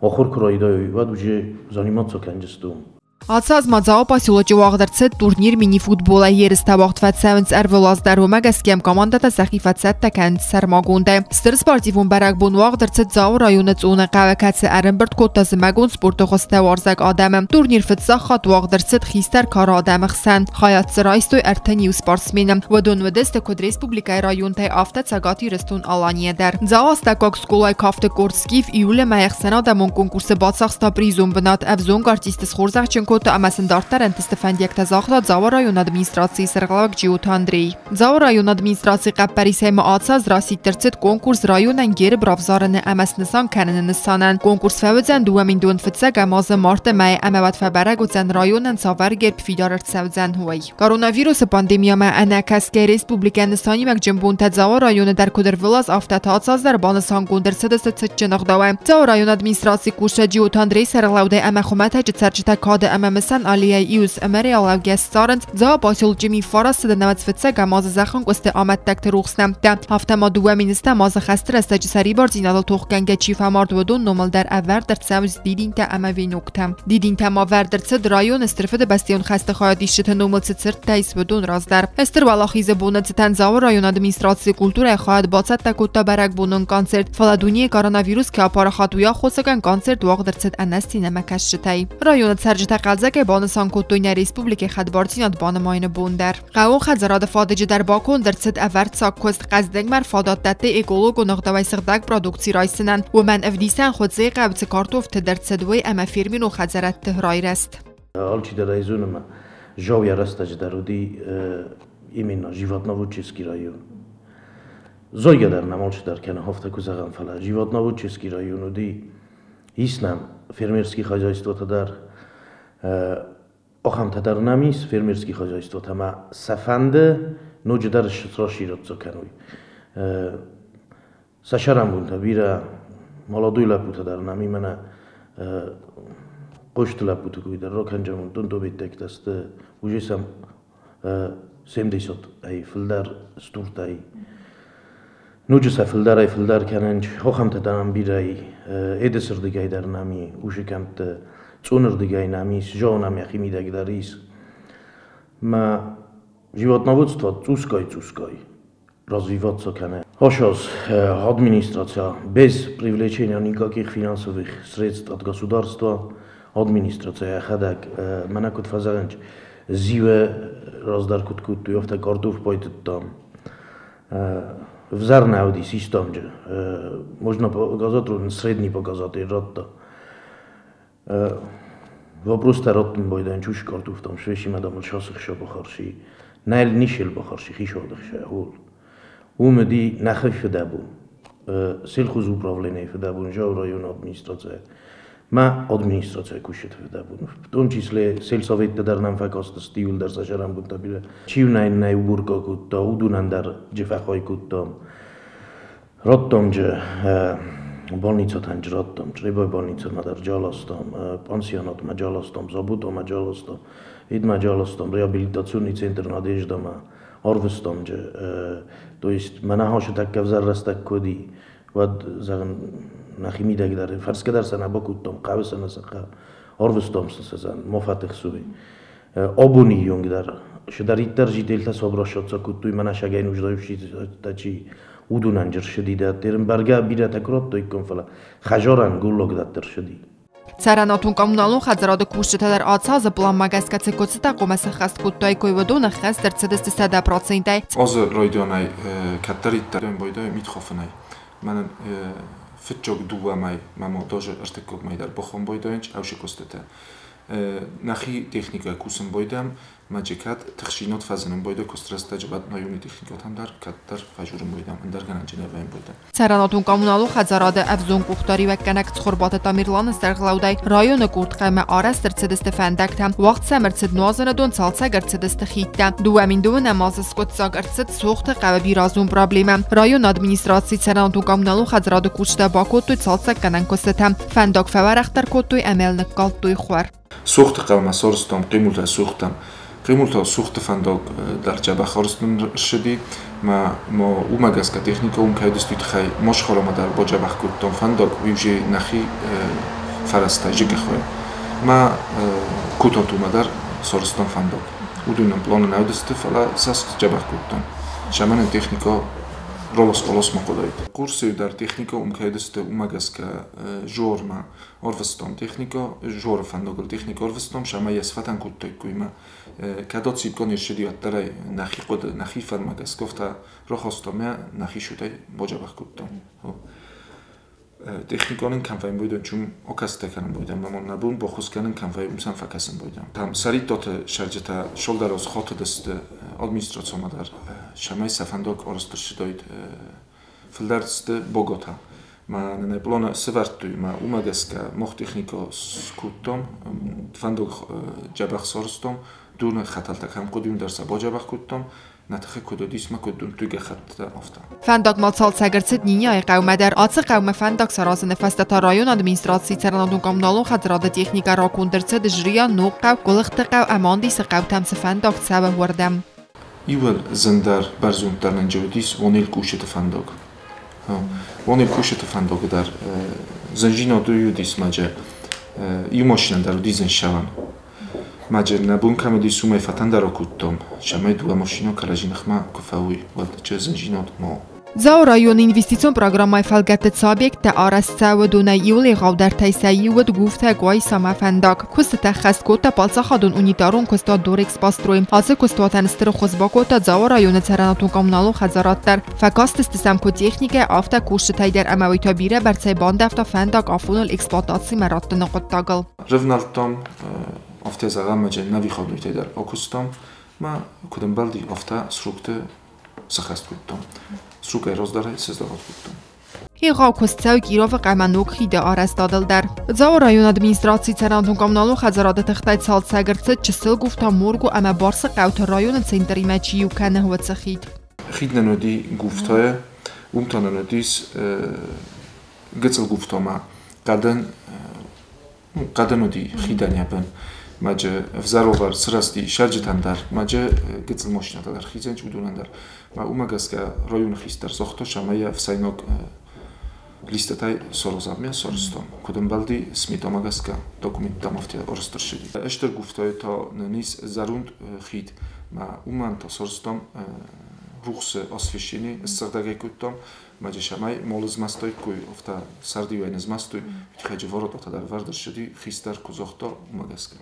ахуыр куы райдайой, уӕд уже заниматься кӕнджысты уым. Ацы аз ма Дзауы поселочы уагъд ӕрцыд турнир мини-футболӕй. Ерыстӕ уагъд фӕцӕуынц ӕрвылаз дӕр, уымӕ гӕсгӕ йӕм командӕтӕ сӕхи фӕцӕттӕ кӕнынц сӕрмагондӕй. Стыр спортивон бӕрӕгбон уагъд ӕрцыд Дзауы районы Цъоны хъӕуы, кӕцы ӕрӕмбырд кодта зымӕгон спорты хуызтӕ уарзӕг адӕмы. Турнир фыццаг хатт уагъд ӕрцыд хистӕр кары адӕмы хсӕн. Хайад дзы райстой 31 спортсмены. Уыдон уыдысты куыд республикӕйы районтӕй, афтӕ Цӕгат Ирыстон-Аланийӕ дӕр. Дзауы астӕуккаг скъолайы кафты къорд «Скиф» июлы мӕйы ӕхсӕнадӕмон конкурсы бацахста призон бынат. Ӕвзонг артисты схорзӕхджын кодта ӕмӕ сын дарддӕр ӕнтысты фӕндиӕгтӕ загъта Дзауы районы администрацийы сӕргълӕууӕг Джиоты Андрей. Дзауы районы администрацийы хъӕппӕрисӕй ма ацы аз расидт ӕрцыд конкурс районӕн герб равзарыны ӕмӕ снысан кӕныны нысанӕн. Конкурс фӕуыдзӕн 2021-ӕм азы марты мӕйы ӕмӕ уӕд фӕбӕрӕг уыдзӕн, районӕн цавӕр герб фидар ӕрцӕудзӕн, уый. Коронавирусы пандемиямӕ ӕнӕкӕсгӕ республикӕ нысаниуӕгджын бонтӕ Дзауы районы дӕр куыд ӕрвылаз, афтӕ та ацы аз дӕр банысангонд ӕрцыдысты цытджын ӕгъдауӕй. Дзауы районы администрацийы кусӕг Джиоты Андрей сӕргълӕудӕй ӕмӕ хуымӕтӕджы цӕрджытӕ кады ӕмӕ мысӕн аллейӕйы иу ӕмӕ реалӕугӕ ссарынц Дзауы поселочы миффарасты 95-ӕм азы зӕххӕнкъуысты амӕттӕгты рухс нӕмттӕ. Афтӕ ма 2010-ӕм азы хӕсты рӕстӕджы сӕрибардзинадыл тохгӕнгӕ чи фӕмард, уыдон номыл дӕр ӕвӕрд ӕрцӕуынц дидинтӕ ӕмӕ веноктӕ. Дидинтӕ ма вӕрд ӕрцыд районы Стыр Фыдыбӕстӕйон хӕсты хайадисджыты номыл цы цырттӕ ис, уыдон раздӕр. Стыр Уӕлахизы боны цытӕн Дзауы районы администрацийы культурӕйы хайад бацӕттӕ кодта бӕрӕгбонон концерт, фӕлӕ дунейы коронавирус кӕй апарахат, уый аххосагӕн концерт уагъд ӕрцыд ӕнӕ сценӕмӕ кӕсджытӕй. Районы цӕрджытӕ хъӕлдзӕгӕй банысан кодтой нӕ республикӕйы хӕдбардзинад банымайыны бон дӕр. Хъӕууон хӕдзарады фадыджы дӕр баконд ӕрцыд ӕвӕрццаг куыст, хъӕздыгмӕ фадат дӕтты экологон ӕгъдауӕй сыгъдӕг продукци райсынӕн. Уымӕн ӕвдисӕн Хуыцъейы хъӕуы цы картоф тыд ӕрцыд, уый ӕмӕ фермерон хӕдзарӕдты райрӕзт. Алчидӕр ӕй зоны, ӕмӕ Жауйӕ рӕстӕджы дӕр уыди именно животноводческий район. Зойгӕ дӕр нӕм алчидӕр кӕны, афтӕ куы зӕгъӕм, фӕлӕ животноводческий район уыди, ис нӕм фермерский хозяйствотӕ дӕр, ахӕмтӕ дӕр нӕм ис фермерский хозяйствотӕ, ӕмӕ сӕ фӕнды ноджыдӕр расширяться кӕной. Сӕ сӕрӕнбонтӕ бирӕ молодой лӕппутӕ дӕр нӕм и, мӕнӕ Хъосты лӕппуты кой дӕр ракӕнджӕн, донтобеттӕгтӕ сты, уже сӕм 70-ӕй фылдӕр стуртӕй. Ноджы сӕ фылдӕрӕй фылдӕр кӕнынч, ахӕмтӕ дӕр нӕм бирӕ и, Эдесырдыгӕй дӕр нӕм и, уышы кӕмтты, Цъонырдыгӕй нӕм ис, Жау нӕм йӕхи мидӕг дӕр ис. Мӕ животноводство цъусгай-цъусгай развиваться кӕны. Сейчас администрация без привлечения никаких финансовых средств от государства, администрация йӕхӕдӕг, мӕнӕ куыд фӕзӕгъынц, зиуы раздӕр куыд кодтой, афтӕ картоф байтыдтам. Взӕр нӕ уыди систамджы. Можно показать, средний показатель радта. Вопрос та раттын байдайын чуш картоф там швешима дам шасых бахарши. Нел нишел бахарши хишодых хол. Уым уыди нӕхи фыдӕбон, сельхозуправлениейы фыдӕбон, Жауы районы администрацийы, мӕ администрацийы кусджыты фыдӕбон. В том числе сельсоветты дӕр нӕм фӕкастысты иуылдӕр сӕ сӕрӕнбонтӕ бирӕ. Чи нӕ уборка кодта, уыдонӕн дӕр джы фӕхай кодтам. Радтам джы больницатӕн джы радтам, Чъребайы больницамӕ дӕр джаластам, пансионатмӕ джаластам, заботамӕ джаластам, идмӕ джаластам, реабилитационный центр Надеждамӕ арвыстам джы. То есть мӕнӕ хашы тӕккӕ ӕвзӕр рӕстӕг куы уыди, уӕд, зӕгъын, нӕхи мидӕг дӕр фӕрсгӕ дӕр сӕ нӕ бакодтам, хъӕуы сӕ нӕ сӕ хъӕуы, арвыстам сын сӕ, зӕгъын, ма фӕтыхсой. Абоны онг дӕр чидӕриддӕр жителтӕ собращаться кодтой, мӕнӕ сагӕй нуждающийтӕ чи, уыдонӕн джы рсыди дӕттер. Бӕргӕ бирӕтӕ куы радтаиккам, фӕлӕ хӕжарӕн голлаг дӕттер рсыди. Цӕрӕнуатон-коммуналон хӕдзарады кусджытӕ дӕр ацы азы пъланмӕ гӕсгӕ цы куыстытӕ хъуамӕ сӕххӕст кодтаиккой, уыдон ӕххӕст ӕрцыдысты 100%-ӕй. Азы райдианӕй кӕддӕриддӕр байдайы мидхафынӕй. Мӕнӕн фыццаг дыууӕ мӕй, мӕ ма даже ӕртыккаг мӕй дӕр бахон байдайынц ӕвсы куыстытӕ. Нӕхи техникӕ кусын байдӕм, мӕ кӕд тыхсинот фӕзынын байда куыст рӕстӕджы уӕд районы техникӕтӕм дӕр кӕддӕр фӕжурын байдӕм, ӕндӕр гӕнӕнджы нӕ вӕййын байдӕм. Цӕрӕнуатон-коммуналон хӕдзарады ӕвзонг къухдариуӕггӕнӕг Цхуырбаты Тамерланы сӕргълӕудӕй районы къорд хъӕмӕ арӕзт ӕрцыдысты фӕндӕгтӕ, уагъд сӕм ӕрцыд нуазыны дон, цалцӕг ӕрцыдысты хидтӕ. 2010-ӕм азы скъуыддзаг ӕрцыд Сохты хъӕуы бирӕазон проблемӕ. Районы администрацийы цӕрӕнуатон-коммуналон хӕдзарады кусджытӕ бакодтой цалцӕггӕнӕн куыстытӕ. Фӕндаг фӕуӕрӕхдӕр кодтой ӕмӕ йыл ныккалдтой хуар. Сохты хъӕумӕ сарӕзтам Хъемултӕ Сохтӕм. Хъемултӕ Сохты фӕндаг дӕр дзӕбӕх арӕзт нын ссыди, ма уымӕ гӕсгӕ техникӕ уым кӕй уыдысты, уый тыххӕй Мосхоромӕ дӕр бадзӕбӕх кодтам фӕндаг, уый уже нӕхи фӕрӕзтӕй зыгӕхой. Ма Кутатумӕ дӕр сарӕзтам фӕндаг. Уыдонӕн планы нӕ уыдысты, фӕлӕ сӕ сдзӕбӕх кодтам. Цӕмӕн техникӕ ралас-балас ма хъуыдаид. Курсы дӕр техникӕ уым кӕй уыдысты, уымӕ гӕсгӕ Жормӕ ӕрвыстам техникӕ, Жоры фӕндагыл техникӕ ӕрвыстам, цӕмӕй йӕ сфӕтӕн кодтаиккой ӕмӕ кӕд аци бон ӕрцыди, уӕддӕр ӕй нӕхи хъуыды, нӕхи фӕндмӕ гӕсгӕ афтӕ рахастам ӕмӕ нӕхи сутӕй бадзӕбӕх кодтам. Техниконын кӕм фӕмбойдон, чум окастӕ кӕнын бойдам, ӕмӕ нӕ бон баххуыс кӕнын кӕм фӕй, уым сӕм фӕкӕсын бойдам. Там Сӕриттаты сӕрджытӕ Шолдароз хатыдысты администрациомӕ дӕр, цӕмӕй сӕ фӕндаг арӕзт ӕрцыдаид фылдӕр сты Богота. Мӕ нын планы сӕвӕрдтой, мӕ уымӕ гӕсгӕ мах техникӕ скодтам, фӕндаг дзӕбӕх сарӕзтам, доны хӕтӕлтӕ кӕм хъуыди, уым дӕр сӕ бадзӕбӕх кодтам, нӕ тыхы куыд уыдис мӕ куыд домдтой гӕххӕттытӕ, афтӕ. Фӕндагмӕ цалцӕг ӕрцыд Ниняйы хъӕумӕ дӕр. Ацы хъӕумӕ фӕндаг саразыны фӕстӕ та районы администрацийы цӕрӕнуатон-коммуналон хӕдзарады техникӕ раконд ӕрцыд Жрия, Ногхъӕу, Къуылыхты хъӕу ӕмӕ Андисы хъӕутӕм цы фӕндаг цӕуы, уырдӕм. Иуыл зындӕр, бӕрзонддӕр нын уыдис Уонел-Кушеты фӕндаг. Уонел-Кушеты фӕндаг дӕр зынзинад уый уыдис, мӕджы иу машинӕ дӕр уыди зынссӕуӕн. Мӕджы нӕ бон кӕм уыдис, уымӕй фӕтӕндӕр акодтам, цӕмӕй дыууӕ машинӕ кӕрӕдзи ныхмӕ куы фӕуой, уӕд чы зынзинад ма уа. Дзауы районы инвестицион программӕйы фӕлгӕтты цы объекттӕ арӕзт цӕуы, уыдонӕй иуыл егъаудӕртӕй сӕ иу уыд Гуфтӕ-Къуайсамӕ фӕндаг. Куыстытӕ ххӕст кодта паддзахадон унитарон куыстуат Дорэкспострой. Ацы куыстуатӕн стыр ӕххуыс бакодта Дзауы районы цӕрӕнуатон-коммуналон хӕдзарад дӕр. Фӕкастысты сӕм куыд техникӕ, афтӕ кусджытӕй дӕр ӕмӕ уый та бирӕ бӕрцӕй бандӕвта фӕндаг афоныл эксплуатацимӕ раттыны хъуыддагыл. Рывнӕлдтам, афтӕ зӕгъӕм, ӕмӕ нӕвиходуйтӕй дӕр акуыстам, ма куыд ӕмбӕлди, афтӕ срокты сӕххӕст кодтам. Срокӕй раздӕрӕй сыздӕхт кодтам. Егъау куыст цӕуы Кировы хъӕмӕ ног хиды арӕзтадыл дӕр. Дзауы районы администрацийы цӕрӕнуатон-коммуналон хӕдзарады тыхтӕй цалцӕг ӕрцыд Чысыл Гуфта, Моргу ӕмӕ Барсы хъӕуты районы центримӕ чи иу кӕны, уыцы хид. Хид нын уыди Гуфтайы, уым та нын уыдис гыццыл Гуфтамӕ. Хъӕдын уыди хидӕн йӕ бын. Мӕджы ӕвзӕр сырӕзти сӕрджытӕн дӕр, мӕджы гыццыл машинӕтӕ дӕр хизӕнч уыдонӕн дӕр. Мӕ уымӕ гӕсгӕ районы хистӕр загъта, цӕмӕй йӕ ӕфсӕйнаг листытӕй саразӕм, сарӕзтам. Куыд ӕмбӕлди, сметамӕ гӕсгӕ документтӕм афтӕ арӕзт ӕрцыди. Стыр Гуфтайы та нын ис зӕронд хид. Мӕ уымӕн та сарӕзтам рухсы освещение, ссыгъдӕг ӕй кодтам. Мӕджы цӕмӕй молы змӕстаиккой, афтӕ сӕрдиуӕй нӕ змӕстой, тыхӕджы воротъотӕ дӕр вӕрд ӕрцыди, хистӕр куы загъта, уымӕ гӕсгӕ.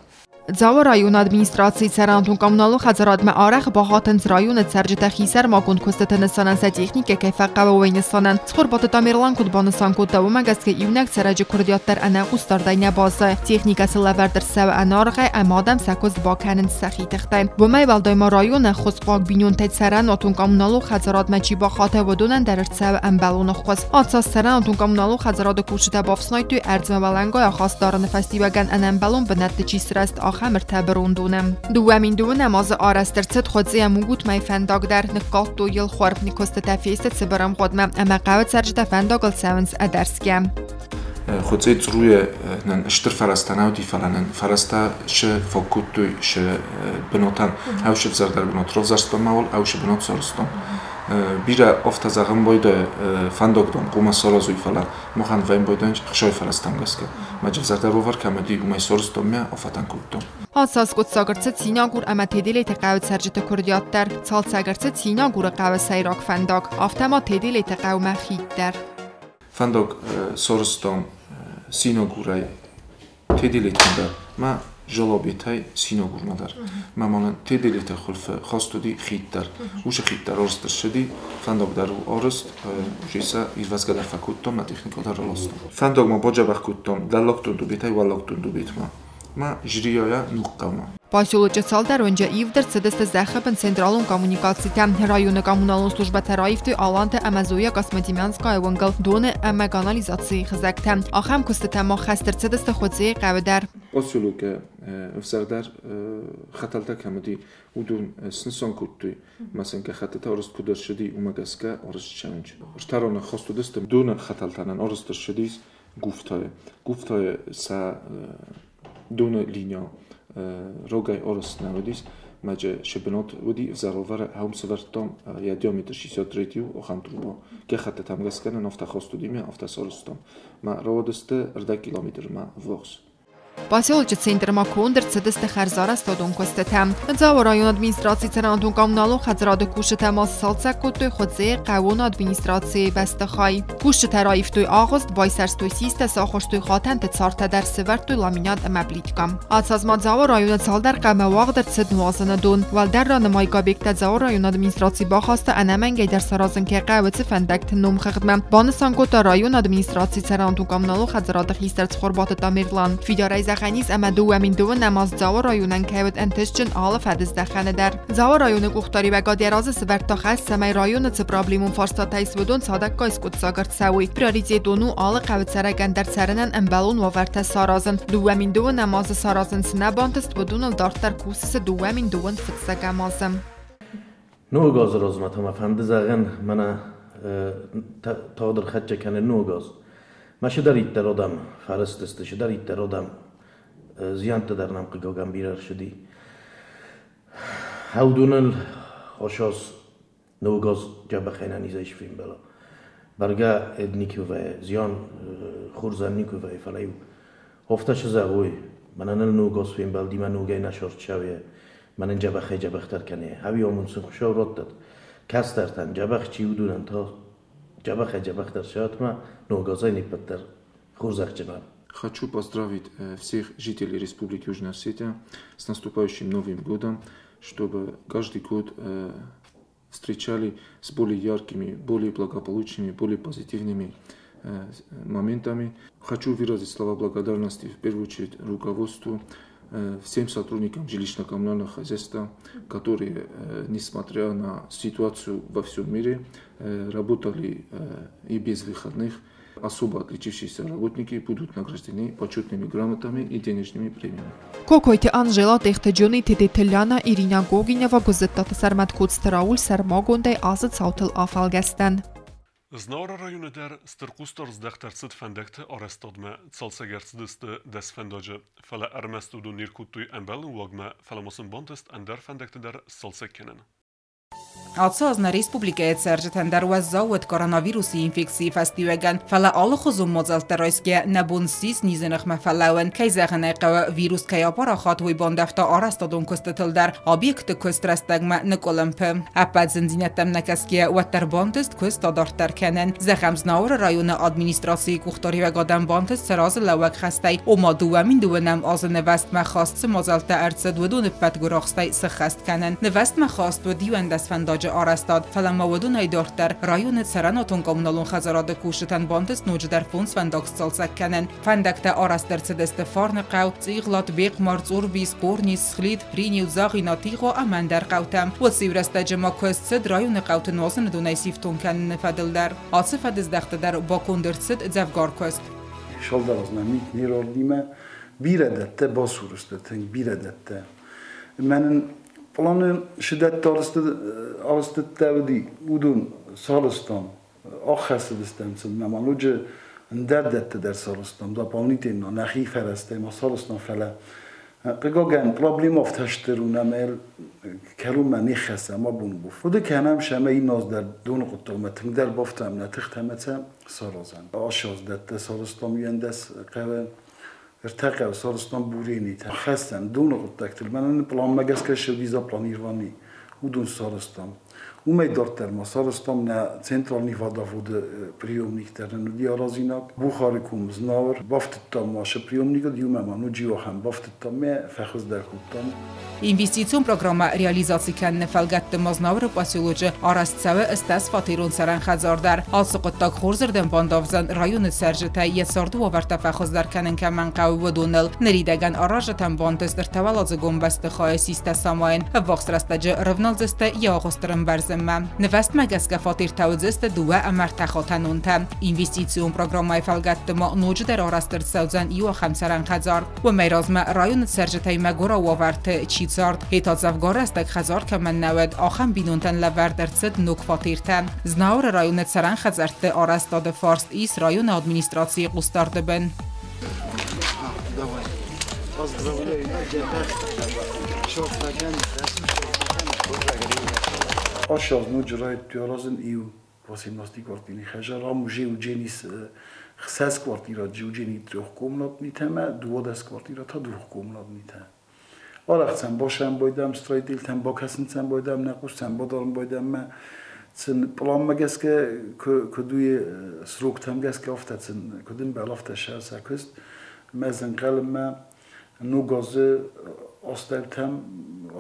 Дзауы районы администрацийы цӕрӕнуатон-коммуналон хӕдзарадмӕ арӕх бахатынц районы цӕрджытӕ хисӕрмагонд куыстыты нысанӕн сӕ техникӕ кӕй фӕхъӕуы, уый нысанӕн. Цхуырбаты Тамерлан куыд банысан кодта, уымӕ гӕсгӕ иунӕг цӕрӕджы куырдиат дӕр ӕнӕхъусдардӕй нӕ баззайы. Техникӕ цы лӕвӕрд ӕрцӕуы ӕнӕаргъӕй ӕмӕ адӕм сӕ куыст бакӕнынц сӕхи тыхтӕй. Уымӕй уӕлдай ма районы ӕххуысхъуаг бинонтӕй цӕрӕнуатон-коммуналон хӕдзарадмӕ чи бахаты, уыдонӕн дӕр ӕрцӕуы ӕмбӕлон ӕххуыс. Ацы аз цӕрӕнуатон-коммуналон хӕдзарады кусджытӕ бафснайдтой ӕрдзмӕ уӕлӕнгай ахаст дарыны фӕстиуӕгӕн ӕнӕмбӕлон бынӕтты чи сырӕзт, ахӕм ӕртӕ бырондоны. 2012 азы арӕзт ӕрцыд Хуыцъийӕ Мугутмӕйы фӕндаг дӕр, ныккалдтой йыл хуыр. Куыстытӕ фесты цыбыр ӕмгъуыдмӕ ӕмӕ хъӕуы цӕрджытӕ фӕндагыл цӕуынц ӕдӕрсгӕ. Хуыцъи църуйы нын стыр фӕрӕзтӕ нӕ уыди, фӕлӕ нын фӕрӕзтӕ шы фаг кодтой шы бынатӕн. Ӕвшы ӕвзӕрдӕр бынат равзӕрстам мауал, ӕвшы бынат сарӕзтам. Бирӕ афтӕ зӕгъын байдайы фӕндагдон хъуамӕ саразой, фӕлӕ махӕн вӕййын байдайынц ӕхсай фӕрӕзтӕм гӕсгӕ. Мӕджы ӕвзӕрдӕр уавӕр кӕм уыди, уымӕй сарӕзтам мӕ афӕтӕн кодтам. Ацы аз скъуыддзаг ӕрцыд Синагур ӕмӕ Теделеты хъӕуы цӕрджыты куырдиат дӕр. Цалцӕг ӕрцыд Синагуры хъӕуы сӕйраг фӕндаг, афтӕ ма Теделеты хъӕумӕ хид дӕр. Фӕндаг сарӕзтам Синагурӕй Теделетмӕ дӕр, мӕ Жалобетӕй Синагурмӕ дӕр. Мӕ мӕнӕн Теделеты хуылфы хаст уыди хид дӕр. Уыцы хид дӕр арӕзт ӕрцыди, фӕндаг дӕр у арӕзт, уже сӕ ирвӕзгӕ дӕр фӕкодтам, нӕ техникӕ дӕр раластам. Фӕндагмӕ бадзӕбӕх кодтам Дӕллаг Тундубетӕй Уӕллаг Тундубетмӕ. Мӕ Жрияйӕ Ногхъӕумӕ. Поселочы цалдӕр уынджы ивд ӕрцыдысты зӕххы бын централон коммуникацитӕ. Районы коммуналон службӕтӕ раивтой Аланты ӕмӕ Зоя Космодемьянская уынгыл доны ӕмӕ канализацийы хызӕгтӕ. Ахӕм куыстытӕ ма ххӕст ӕрцыдысты Хуыцъейы хъӕуы дӕр. Поселокы ӕвзӕрдӕр хӕтӕлтӕ кӕм уыди, уыдон снысан кодтой. Мӕ сын гӕххӕттытӕ арӕзт куыд ӕрцыди, уымӕ гӕсгӕ арӕзт цӕуынц. Ӕртӕроны хаст уыдысты доны хӕтӕлтӕ арӕзт ӕрцыдис Гуфтайы. Гуфтайы сӕ доны линия рогӕй арӕзт нӕ уыдис, мӕджы шы бынат уыди ӕвзӕр хӕм сӕвӕрдтам йӕ диаметр 63 ахӕм труба. Гӕххӕттытӕм гӕсгӕ нын афтӕ хаст уыди мӕ афтӕ сарӕзтам. Мӕ рауадысты ӕрдӕг километрмӕ ввахс. Поселочы центрмӕ конд ӕрцыдысты хӕрзарӕзтадон куыстытӕ. Дзауы районы администрацийы цӕрӕнуатон-коммуналон хӕдзарады кусджытӕ ма сцалцӕг кодтой Хуыцъейы хъӕууон администрацийы бӕстыхай. Кусджытӕ раивтой агъуыст, байсӕрстой систӕ, сахуырстой хатӕнты цартӕ дӕр, сӕвӕрдтой ламинат ӕмӕ плиткӕ. Ацы аз ма Дзауы районы цалдӕр хъӕумӕ уагъд ӕрцыд нуазыны дон. Уӕлдӕр ранымайгӕ объекттӕ Дзауы районы администраци бахаста ӕнӕмӕнгӕй дӕр саразын кӕй хъӕуы, уыцы фӕндӕгты номхыгъдмӕ, банысан кодта районы администрацийы цӕрӕнуатон-коммуналон хӕдзарады хистӕр Цхуырбаты Тамерлан. Фидарӕй зӕгъӕн ис, ӕмӕ 2010 аз Дзауы районӕн кӕй уыд ӕнтыстджын алы фӕдыздӕхӕны дӕр. Дзауы районы къухдариуӕгад йӕ разы сӕвӕрдта хӕс, цӕмӕй районы цы проблемон фарстатӕ ис, уыдон цадӕггай скъуыддзаг ӕрцӕуой. Приоритетон у алы хъӕуы цӕрӕгӕн дӕр цӕрынӕн ӕмбӕлон уавӕртӕ саразын. 2010 азы саразын цы нӕ бантыст, уыдоныл дарддӕр кусыцы 2021 азы. Ног азы размӕ та мӕ фӕнды зӕгъын, мӕнӕ тагъд ӕрхӕццӕ кӕны ног аз. Мӕ чидӕриддӕр адӕм фӕрыстысты, чидӕриддӕр адӕм зиӕнтты дӕр нӕм хъыгагӕн бирӕ ӕрцыди. Уыдоныл хосаз ног аз дзӕбӕхӕй ӕнӕнизӕй сфембӕла. Бӕргӕ ӕд никуы вӕййы, зиан хорзӕн никуы вӕййы, фӕлӕ-иу афтӕ цы зӕгъой, мӕнӕ ныл ног аз фембӕлди, мӕ ногӕй нӕ сӕрд цӕуы, мӕнӕн дзӕбӕхӕй дзӕбӕхдӕр кӕны. Ӕви амонд сын Хуыцау раттӕд. Кӕстӕртӕн дзӕбӕх чи уыдонӕн та дзӕбӕхӕй дзӕбӕхдӕр сӕтмӕ ног азӕй не ппӕт дӕр хорзӕхджын уӕм. Хочу поздравить всех жителей Республики Южная Осетия с наступающим Новым годом, чтобы каждый год встречали с более яркими, более благополучными, более позитивными моментами. Хочу выразить слова благодарности в первую очередь руководству, всем сотрудникам жилищно-коммунального хозяйства, которые, несмотря на ситуацию во всем мире, работали и без выходных. Особо отличившиеся работники будут награждены почетными грамотами и денежными премиями. Кокойты Анжела, Тъехты Джони, Тедеты Ляна, Ирина Гогинова, Гуызыттаты Сӕрмӕт, Коцты Рауль сӕрмагондӕй ацы цаутыл афӕлгӕстӕн. Знауыры районы дӕр стыр хъусдард здӕхт ӕрцыд фӕндӕгты арӕзтадмӕ, цалцӕг ӕрцыдысты 10 фӕндаджы. Фӕлӕ ӕрмӕст уыдон не ркодтой ӕмбӕлон уагмӕ, фӕлӕ ма сын бантыст ӕндӕр фӕндӕгты дӕр сцалцӕг кӕнын. Ацы аз нӕ республикӕйы цӕрджытӕн дӕр уӕззау уыд коронавирусы инфекцийы фӕстиуӕгӕн, фӕлӕ алыхуызон мадзӕлттӕ райсгӕйӕ нӕ бон ссис низы ныхмӕ фӕлӕууын. Кӕй зӕгъын ӕй хъӕуы, вирус кӕй апарахат, уый бандӕвта арӕзтадон куыстытыл дӕр. Объекты куыст рӕстӕгмӕ ныкъуылымпы. Ӕппӕт зындзинӕдтӕм нӕ кӕсгӕйӕ, уӕддӕр бантыст куыст адарддӕр кӕнын. Зӕгъӕм, Знауыры районы администрацийы къухдариуӕгадӕн бантыст сӕ разылӕууӕг хӕстӕй, ома 2020 азы нывӕзтмӕ хаст цы мадзӕлттӕ ӕрцыд, уыдоны ппӕт гуырахстӕй сыххӕст кӕнын. Нывӕзтмӕ хаст уыд 11 фӕндаджы арӕзтад, фӕлӕ ма уыдонӕй дарддӕр районы цӕрӕнуатон-коммуналон хӕдзарады кусджытӕн бантыст ноджыдӕр 5 фӕндаг сцалцӕг кӕнын. Фӕндӕгтӕ арӕзт ӕрцыдысты Фарныхъӕу, Цъигълат, Бехъмар, Цъорбис, Хъорнис, Схлит, Принеу, Дзагъина, Тигъо ӕмӕ ӕндӕр хъӕутӕм. Уыцы иу рӕстӕджы ма куыст цыд районы хъӕуты нуазыны донӕй сифтонг кӕныны фӕдыл дӕр. Ацы фӕдыздӕхты дӕр баконд ӕрцыд дзӕвгар куыст. Цалдӕр азмӕ мит не рардимӕ бирӕ дӕттӕ басур сты, тынг бирӕ дӕттӕ. Мӕнӕн планы сыдӕттӕ арӕзтыдтӕ уыди, уыдон сарӕзтам, аххӕссыдыстӕм сын, ма ноджы ӕндӕр дӕттӕ дӕр сарӕзтам, дополнительно нӕхи фӕрӕзтӕй ма сарӕзтам, фӕлӕ хъыгагӕн проблема афтӕ стыр у, нӕма кӕронмӕ не ххӕссӕм абоны бон. Хъуыды кӕнӕм, сӕмӕ иннӕ аз дӕр доны хъуыддагмӕ тынгдӕр бафтӕм нӕ тыхтӕ ӕмӕ сӕ саразӕм. Ацы аз дӕттӕ сарӕзтам 11 хъӕуы, ӕртӕ хъӕуы сарӕзтам Буренитӕ. Хӕссӕм доны хъуыддӕгтыл, мӕнӕн планмӕ гӕсгӕ ссыди запланировани, уыдон сарӕзтам. Уымӕй дарддӕр ма сарӕзтам нӕ центральный водоводы приемник дӕр нын уыди аразинаг. Бухары ком Знауыр бафтыдтам ма сӕ приемникыл, иумӕ ма ноджы иу ахӕм бафтыдтам мӕ фӕхуыздӕр кодтам. Инвестицион программӕ реализаци кӕныны фӕлгӕтты ма Знауыры поселочы арӕзт цӕуы 80-фатерон цӕрӕн хӕдзар дӕр. Ацы хъуыддаг хорзырдӕм бандавдзӕн районы цӕрджытӕй йӕ царды уавӕртӕ фӕхуыздӕр кӕнын кӕмӕн хъӕуы, уыдоныл. Ныридӕгӕн аразджытӕн бантыст ӕртӕуӕладзыгон бӕстыхайы систӕ самайын. Ӕввахс рӕстӕджы рывналдзысты йӕ агъуысты ӕмбӕрзынмӕ. Нывӕзтмӕ гӕсгӕ фатертӕ уыдзысты 2 ӕмӕ 3 хатӕнонтӕ. Инвестицион программӕйы фӕлгӕтты ма ноджыдӕр арӕзт ӕрцӕудзӕн иу ахӕм цӕрӕн хӕдзар. Уымӕй размӕ районы цӕрджытӕй мӕгуырау уавӕрты чи цард, йе та дзӕвгар рӕстӕг хӕдзар кӕмӕн нӕ уыд, ахӕм бинонтӕн лӕвӕрд ӕрцыд ног фатертӕ. Знауыры районы цӕрӕн хӕдзӕртты арӕзтады фарст ис районы администрацийы хъусдарды бын. Ацы аз ноджы райдыдтой аразын иу 18 квартирный хӕдзар. Ам уже уыдженис 6 квартира џиуџени трехкомнатните ме, 12 квартирата двухкомнатните. Арах цен башам бойдам, строителтен бакасынцен бойдам, нақусцен бадарм бойдам ме. Цен план мегеске кудуи сроктам геске афтацен кудин бел афта шаса куст мезен қалм нугазы астевтем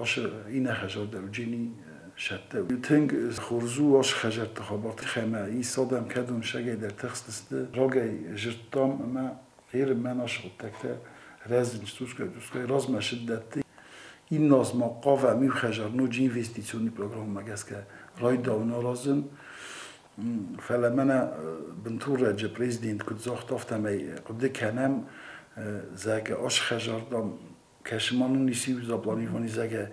аш ине хажар дерҷини шатте. Тинг хурзу аш хажар тахабарт хема исадам кадун шагай дар тахстисты рагай жирттам ма غير ما نشغل تكتا رازن سوسكا دوسكا رازما شدت این ناز ما قاوه می خجر نوج инвестиционный программа геска райдауна разын фәлә менә бынтур раҗы президент куд зохт афтамай куды кәнәм зәгә аш хәжардан кәшманын иси запланировани зәгә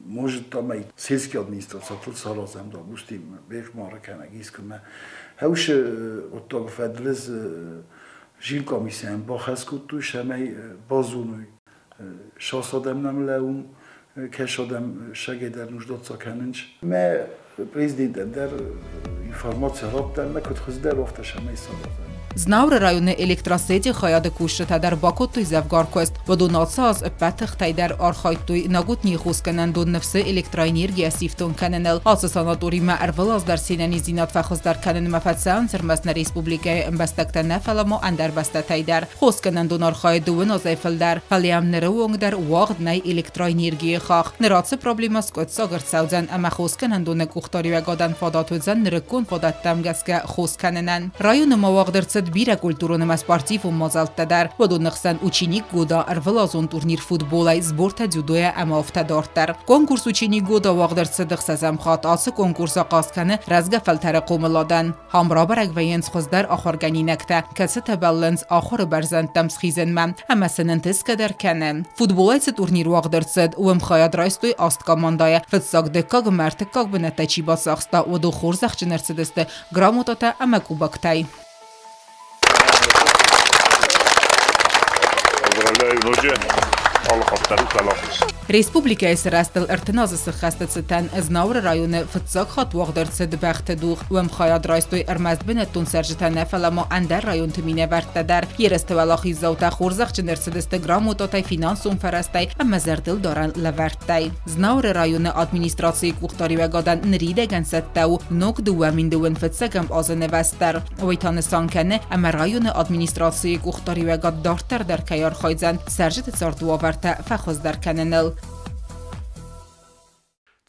может там сельский администрация тыл саразам да бустим беш мара кәнә гискмә хәүш оттаг фәдлез жил комиссиям бахас кутту шәмәй базуну шасадам леум кешадам шагедер нуждаться кәненч мә президент дер информация рабта мә куд хыздар офта шәмәй саразам. Знауыры районы электросети хайады кусджытӕ дӕр бакодтой дзӕвгар куыст. Уыдон ацы аз ӕппӕт тыхтӕй дӕр архайдтой Нагутнийы хосгӕнӕндон Ныфсы электроэнергийӕ сифтонг кӕныныл. Ацы санаторимӕ ӕрвылаз дӕр се нӕниздзинад фӕхуыздӕр кӕнынмӕ фӕцӕуынц ӕрмӕст нӕ республикӕйы ӕмбӕстӕгтӕ нӕ, фӕлӕ ма ӕндӕр бӕстӕтӕй дӕр. Хосгӕнӕндон архайы 2 азӕй фылдӕр, фӕлӕ йӕм ныры онг дӕр уагъд нӕй электроэнергийы хахх. Ныр ацы проблемӕ скъуыддзаг ӕрцӕудзӕн ӕмӕ хосгӕнӕндоны къухдариуӕгадӕн фадат уыдзӕн нырыккон фадӕттӕм гӕсгӕ хос кӕнынӕн. Районы ма уагъд ӕрцыд бирӕ культурон ӕмӕ спортивон мадзӕлттӕ дӕр. Уыдоны хсӕн Ученик года, ӕрвылазон турнир футболӕй, сбортӕ дзюдойӕ ӕмӕ афтӕ дарддӕр. Конкурс Ученик года уагъд ӕрцыд 6-ӕм хатт. Ацы конкурс ахъаз кӕны рӕзгӕ фӕлтӕры хъомыладӕн. Ам рабӕрӕг вӕййынц хуыздӕр ахуыргӕнинӕгтӕ, кӕцытӕ бӕллынц ахуыры бӕрзӕндтӕм схизынмӕ ӕмӕ сын ӕнтысгӕ дӕр кӕны. Футболӕй цы турнир уагъд ӕрцыд, уым хайад райстой 8 командӕйы. Фыццаг, дыккаг ӕмӕ ӕртыккаг бынӕттӕ чи бацахста, уыдон хорзӕхджын ӕрцыдысты грамотатӕ ӕмӕ кубоктӕй. Республикӕйы сырӕзтыл 30 азы сыххӕсты цытӕн Знауыры районы фыццаг хатт уагъд ӕрцыд бӕхты дугъ. Уым хайад райстой ӕрмӕст бынӕттон цӕрджытӕ нӕ, фӕлӕ ма ӕндӕр районты минӕвӕрттӕ дӕр. Ерысты уӕлахиздзаутӕ хорзӕхджын ӕрцыдысты грамотатӕй, финансон фӕрӕзтӕй ӕмӕ зӕрдылдарӕн лӕвӕрттӕй. Знауыры районы администрацийы къухдариуӕгадӕн ныридӕгӕн цӕттӕ у ног 2021 азы нывӕзт дӕр. Уый та нысан кӕны, ӕмӕ районы администрацийы къухдариуӕгад дарддӕр дӕр кӕй архайдзӕн цӕрджыты цардуавӕртӕ фӕхуыздӕр кӕныныл.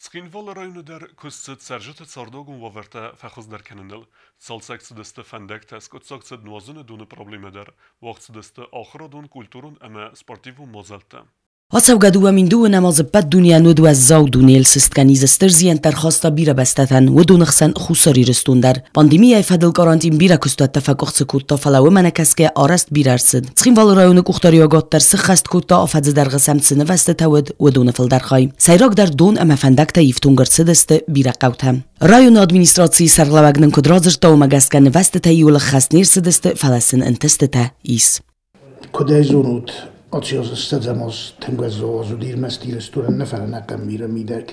Цхинвалы районы дӕр куыст цыд цӕрджыты цардуагон уавӕртӕ фӕхуыздӕр кӕныныл. Цалцӕг цыдысты фӕндӕгтӕ, скъуыддзаг цыд нуазыны доны проблемӕ дӕр, уагъд цыдысты ахуырадон, культурон ӕмӕ спортивон мадзӕлттӕ. Ацӕугӕ 2002 азы ӕппӕт дунейӕн уыд уӕззау дунейыл сыстгӕниз стыр зиӕнттӕ ӕрхаста бирӕ бӕстӕтӕн, уыдоны хсӕн Хуссар Ирыстон дӕр. Пандемийӕйы фӕдыл карантин бирӕ куыстуӕттӕ фӕкъуыхцы кодта, фӕлӕ уымӕ нӕ кӕсгӕйӕ арӕзт бирӕ ӕрцыд. Цхинвалы районы къухдариуӕгад дӕр сыххӕст кодта афӕдзы дӕргъы сӕм цы нывӕзтытӕ уыд, уыдоны фылдӕр хай. Сӕйрагдӕр дон ӕмӕ фӕндӕгтӕ ифтонг ӕрцыдысты бирӕ хъӕутӕ. Районы администрацийы сӕргълӕууӕг нын куыд радзырдта, уымӕ гӕсгӕ нывӕзтытӕ иуыл ӕххӕст не рцыдысты, фӕлӕ сын ӕнтыстытӕ ис. Куыд ӕй зонут, ацы аз ссӕдзӕм аз тынг уӕззау аз уыд ӕрмӕст Ирыстонӕн нӕ, фӕлӕ ӕнӕхъӕн миры мидӕг.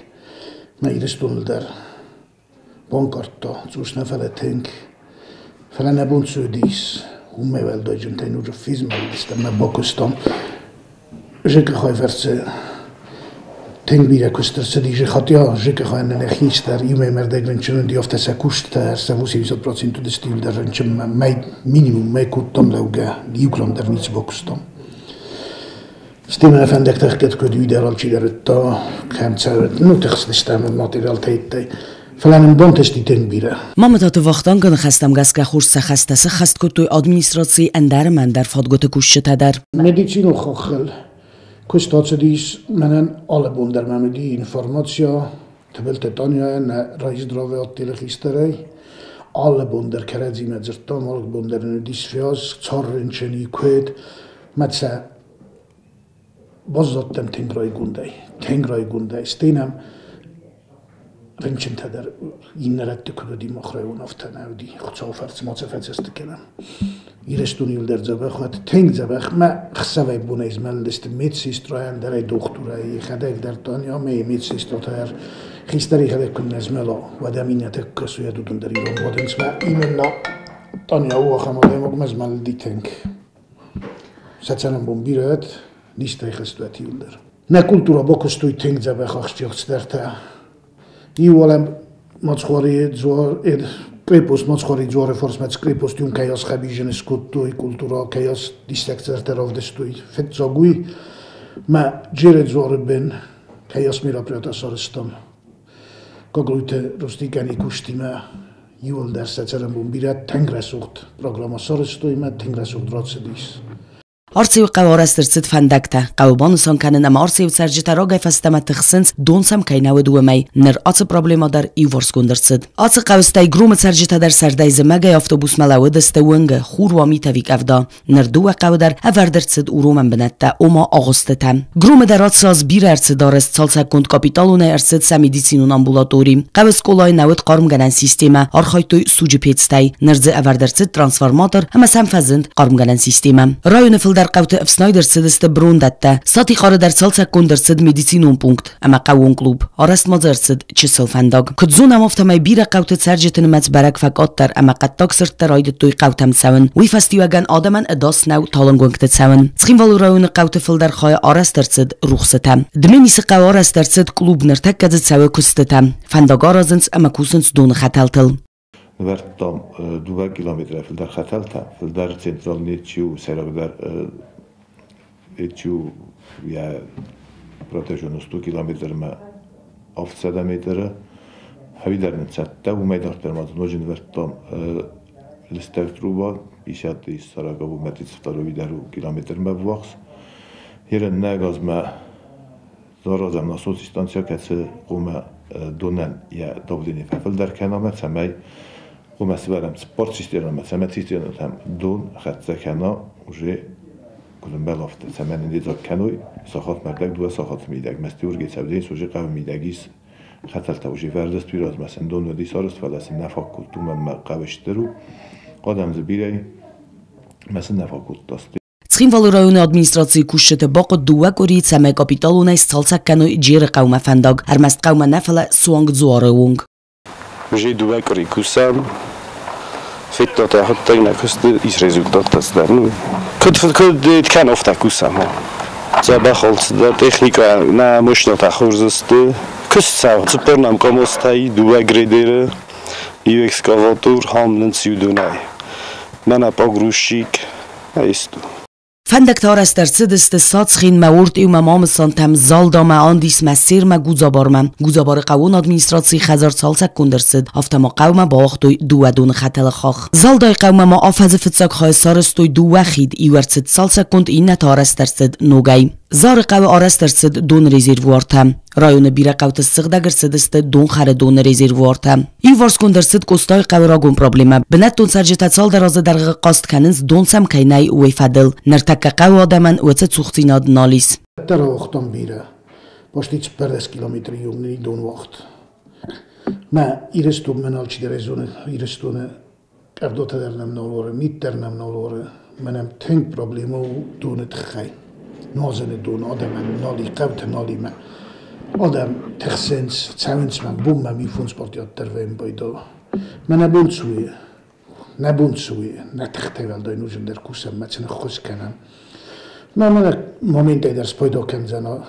Мӕ Ирыстоныл дӕр банкъардта, цъус нӕ, фӕлӕ тынг. Фӕлӕ нӕ бон цы уыдис, уымӕй уӕлдайджынтӕй ноджы фезмӕлыдыстӕм ӕмӕ бакуыстам. ЖКХ-йы фӕрцы тынг бирӕ куыст ӕрцыди. Хотя ЖКХ-йӕн нӕ хистӕр иумӕ ӕрдӕг рынчын уыди, афтӕ сӕ куыстытӕ сӕ 80% уыдысты иуылдӕр рынчынмӕ. Мӕй минимум мӕй кодтам лӕугӕ, иу кълам дӕр ницы бакуыстам. Стӕй мӕ фӕндӕгтӕ ӕхгӕд куыд уый дӕр алчидӕр уыдта, кӕм цӕуы, ну тыхстыстӕм материалтӕй. Фӕлӕ нын бантысти тынг бирӕ. Мамытаты Вахтангы ныхӕстӕм гӕсгӕ хорз сӕ хӕстӕ сыххӕст кодтой администрацийы ӕндӕр ӕмӕ ӕндӕр фадгуыты кусджытӕ дӕр. Медицинон хаххыл куыст ацыдис мӕнӕн алы бон дӕр мӕм уыди информацийӕ Тыбылты Таняйӕ, нӕ райздравы отделы хистӕрӕй. Алы бон дӕр кӕрӕдзимӕ дзырдтам, алы бон дӕр нын уыди связь, цар рынчын и, куыд. Мӕ сӕ баззадтӕн тынг райгондӕй, тынг райгондӕй. Стӕй нӕм рынчынтӕ дӕр иннӕ рӕтты куыд уыди, мах район афтӕ нӕ уыди. Хуыцауы фӕрцы ма сӕ фӕцӕсты кӕнӕм. Ирыстон иуылдӕр дзӕбӕх уӕд, тынг дзӕбӕх. Мӕ хсӕвӕй бонӕй змӕлыдысты медсестрайӕн дӕр, дохтурӕй, йӕхӕдӕг дӕр Таня ӕмӕ медсестратӕ дӕр. Хистӕр йӕхӕдӕг куы нӕ змӕла, уӕд ӕм иннӕтӕ куы кӕсой, уыдон дӕр ирон бадынц. Мӕ именно Таня у ахӕм адӕймаг мӕ змӕлыди тынг. Сӕ цӕрӕнбон бирӕ уӕд, низтӕй хызт уӕд иуылдӕр. Нӕ культура бакуыстой тынг дзӕбӕх ахсджиаг цыдӕртӕ. Иу уалӕ Мацхуарийы дзуар, крепость Мацхуарийы дзуары фарсмӕ цы крепость уым кӕй асхӕбизын скодтой, культура кӕй ас диссаг цыдӕртӕ равдыстой. Фыццаг уый, мӕ Джеры дзуары бын кӕй ас мероприятие сарӕзтам. Гаглойты Рустикӕни куыстимӕ иуылдӕр сӕ цӕрӕнбон бирӕ тынг рӕсугъд программӕ сарӕзтой ӕмӕ тынг рӕсугъд рацыдис. Арцеуы хъӕуы арӕзт ӕрцыд фӕндӕгтӕ. Хъӕуы банысан кӕнын ӕмӕ Арцеуы цӕрджытӕ рагӕй фӕстӕмӕ тыхсынц, дон сӕм кӕй нӕ уыд, уымӕй. Ныр ацы проблемӕ дӕр иуварсгонд ӕрцыд. Ацы хъӕуы стӕй Громы цӕрджытӕ дӕр сӕрдӕй зымӕгӕй автобусмӕ лӕууыдысты уынгы, хур уа мит ӕви къӕвда. Ныр дыууӕ хъӕуы дӕр ӕвӕрд ӕрцыд уромӕн бынӕттӕ, ома агъуыстытӕ. Громы дӕр ацы аз бирӕ ӕрцыд арӕзт цалцӕггонд капиталонӕй ӕрцыд сӕ медицинон амбулатори. Хъӕуы скъолайы нӕ уыд хъармгӕнӕн системӕ, архайдтой суджы пецтӕй. Ныр дзы ӕвӕрд ӕрцыд трансформатор ӕмӕ сӕм фӕзынд хъармгӕнӕн системӕ. Районы фылдӕр хъӕуты ӕфснайд ӕрцыдысты брондӕттӕ. Сатихъары дӕр цалцӕггонд ӕрцыд медицинон пункт ӕмӕ хъӕууон клуб. Арӕзт ма дзы ӕрцыд чысыл фӕндаг. Куыд зонӕм, афтӕмӕй бирӕ хъӕуты цӕрджыты нымӕц бӕрӕг фӕкъаддӕр ӕмӕ хъӕддаг сырдтӕ райдыдтой хъӕутӕм цӕуын. Уый фӕстиуӕгӕн адӕмӕн ӕдас нӕу талынг уынгты цӕуын. Цхинвалы районы хъӕуты фылдӕр хайы арӕзт ӕрцыд рухсытӕ. Дменисы хъӕуы арӕзт ӕрцыд клуб, ныртӕккӕ дзы цӕуы куыстытӕ. Фӕндаг аразынц ӕмӕ кусынц доны хӕтӕлтыл. Нывӕрдтам 2 километрӕй фылдӕр хӕтӕлтӕ, фылдӕр централный чи у, сӕйрагдӕр чи у йӕ протяженность 100 километрмӕ 700 метры. Хӕвидӕр ныццӕттӕ, уымӕй дарддӕр ма дзы ноджы нывӕрдтам лыстӕг труба, 50 из 40 32 километрмӕ ввахс. Ерын нӕ газмӕ Заразӕм насоси станцӕ, кӕцы хъуамӕ донӕн йӕ давлени фӕфылдӕр кӕна ӕмӕ цӕмӕй хъуамӕ сывӕрӕм цыппар цистернӕмӕ, цӕмӕй цистернӕтӕм дон хӕццӕ кӕна уже куыд ӕмбӕлы, афтӕ, цӕмӕй нын йедзаг кӕной сахатмӕ ӕрдӕг, дыууӕ сахаты мидӕг. Мӕстыуыргӕй цӕвдзӕнис уже хъӕуы мидӕг ис хӕтӕлтӕ уже вӕрдыст уый сын дон уыдис арӕзт, фӕлӕ сын нӕ фаг кодта, уымӕн ӕмӕ хъӕу стыр у, адӕм дзы бирӕ и, ӕмӕ сын нӕ фаг кодта. Цхинвалы районы администрацийы кусджыты бахъуыд дыууӕ къуырийы, цӕмӕй капиталонӕй сцалцӕг кӕной Джеры хъӕумӕ фӕндаг. Ӕрмӕст хъӕумӕ нӕ, фӕлӕ суанг Дзуары онг. Уже дыууӕ къуыри кусӕм. Федтат ӕхуыдтӕг нӕ куысты ис результаттӕ цыдӕр. Ну, куыд куыд кӕн афтӕ кусӕм. Дзӕбӕх алцыдӕр техникӕ нӕ машинӕтӕ хорз сты. Куыст цӕуы. Цыппар нӕм къамостӕй, дыууӕ грейдеры, иу экскаватор, хамлынц иу донӕй. Мӕнӕ погрузчик, Аисту. Фӕндӕгтӕ арӕзт ӕрцыдысты Сацхинмӕ, Ортъеумӕ, Мамысонтӕм, Залдамӕ, Андисмӕ, Сермӕ, Гудзабармӕ. Гудзабары хъӕууон администрацийы хӕдзар цалцӕггонд ӕрцыд, афтӕ ма хъӕумӕ бауагътой дыууӕ доны хӕтӕлы хахх. Залдайы хъӕумӕ ма афӕдзы фыццаг хайы сарӕзтой дыууӕ хид, иу ӕрцыд цалцӕггонд, иннӕ та арӕзт ӕрцыд ногӕй. Зары хъӕуы арӕзт ӕрцыд доны резервуартӕ. Районы бирӕ хъӕуты ссыгъдӕг ӕрцыдысты донхӕры доны резервуартӕ. Иуварсгонд ӕрцыд Къостайы хъӕуы рагон проблемӕ. Бынӕттон цӕрджытӕ цалдӕр азы дӕргъы хъаст кӕнынц, дон сӕм кӕй нӕй, уый фӕдыл. Ныртӕккӕ хъӕуы адӕмӕн уыцы цухдзинад нал ис. Дӕр ауагътам бирӕ. Почти 14 километры иу донуагъд. Мӕ Ирыстонмӕ алчидӕр зоны, Ирыстоны къӕвдатӕ дӕр нӕм нал уары, мит дӕр нӕм нал уары. Мӕнӕн тынг проблемӕ у доны тыххӕй. Нуазыны дон адӕмӕн нал и, хъӕутӕ нал и мӕ. Адӕм тыхсынц, цӕуынц мӕм, бонмӕ ми фондз партиат дӕр вӕййын пайда. Мӕ нӕ бон цы у, нӕ бон цы у, нӕ тыхтӕй уӕлдай ноджындӕр кусӕм, мӕ сын ӕххуыс кӕнӕм. Мӕ мӕнӕ моментӕй дӕр спайда кӕндзӕн,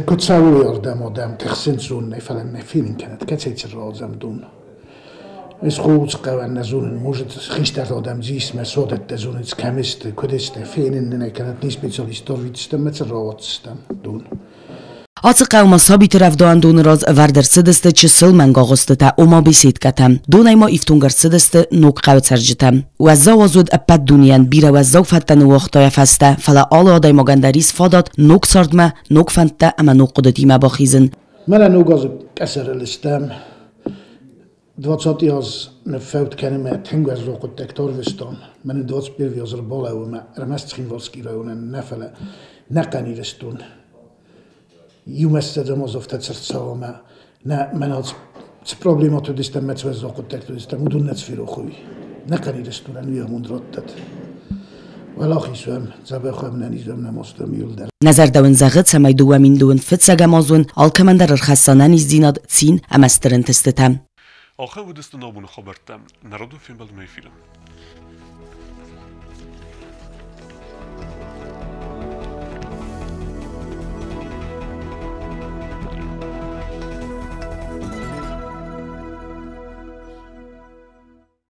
куыд цӕуой ардӕм адӕм, тыхсынц зонынӕй, фӕлӕ нӕ фенын кӕнӕд, кӕцӕй цы рауадзӕм дон. Ez хъӕуӕн нӕ зонын, может, хистӕр адӕм дзисмӕ содӕттӕ зонынц, кӕм сты, куыд сты, фенын нын ӕй кӕнӕд не специалист арвитдзыстӕм мӕ цы рауадздзыстӕм дон. Ацы хъӕумӕ сабиты рӕвдауӕндоны раз ӕвӕрд ӕрцыдысты чысыл мӕнгагъуыстытӕ, ома беседкӕтӕ. Донӕй ма ифтонг ӕрцыдысты ног хъӕуы цӕрджытӕ. Уӕззау аз уыд ӕппӕт дунейӕн, бирӕ уӕззау фӕдтӕ ныууагъта йӕ фӕстӕ, фӕлӕ алы адӕймагӕн дӕр ис фадат ног цардмӕ, ног фӕндтӕ ӕмӕ ног хъуыдытимӕ бахизын. Мӕнӕ ног азы къӕсӕрыл стӕм. 20 аз ныффӕуд кӕнынмӕ тынг уӕззау хъуыддӕгтӕ арвыстам. Мӕнӕ 21 аз ӕрбалӕууы ӕрмӕст Цхинвалский районӕн нӕ, фӕлӕ нӕхъӕн Ирыстон. Иумӕ ссӕдзӕм аз афтӕ цырд ӕмӕ нӕ мӕнӕ цы проблемӕтӕ уыдыстӕм, мӕ цы уӕззау хъуыддӕгтӕ уыдыстӕм, уыдон нӕ ферох уой. Нӕхъӕн Ирыстонӕн уый амонд раттӕд. Уӕлахиз уӕм, дзӕбӕх уӕм, нӕниз уӕм, нӕ маст уӕм иуылдӕр. Нӕ зӕрдӕ уын зӕгъы, цӕмӕй 2010 фыццӕгӕм аз уын алкӕмӕн дӕр ӕрхӕсса ӕнӕниздзинад, цин ӕмӕ стыр ӕнтыстытӕ. Ахӕм уыдысты нӕ абоны хабӕрттӕ. Народон фембӕлдмӕ эфиры.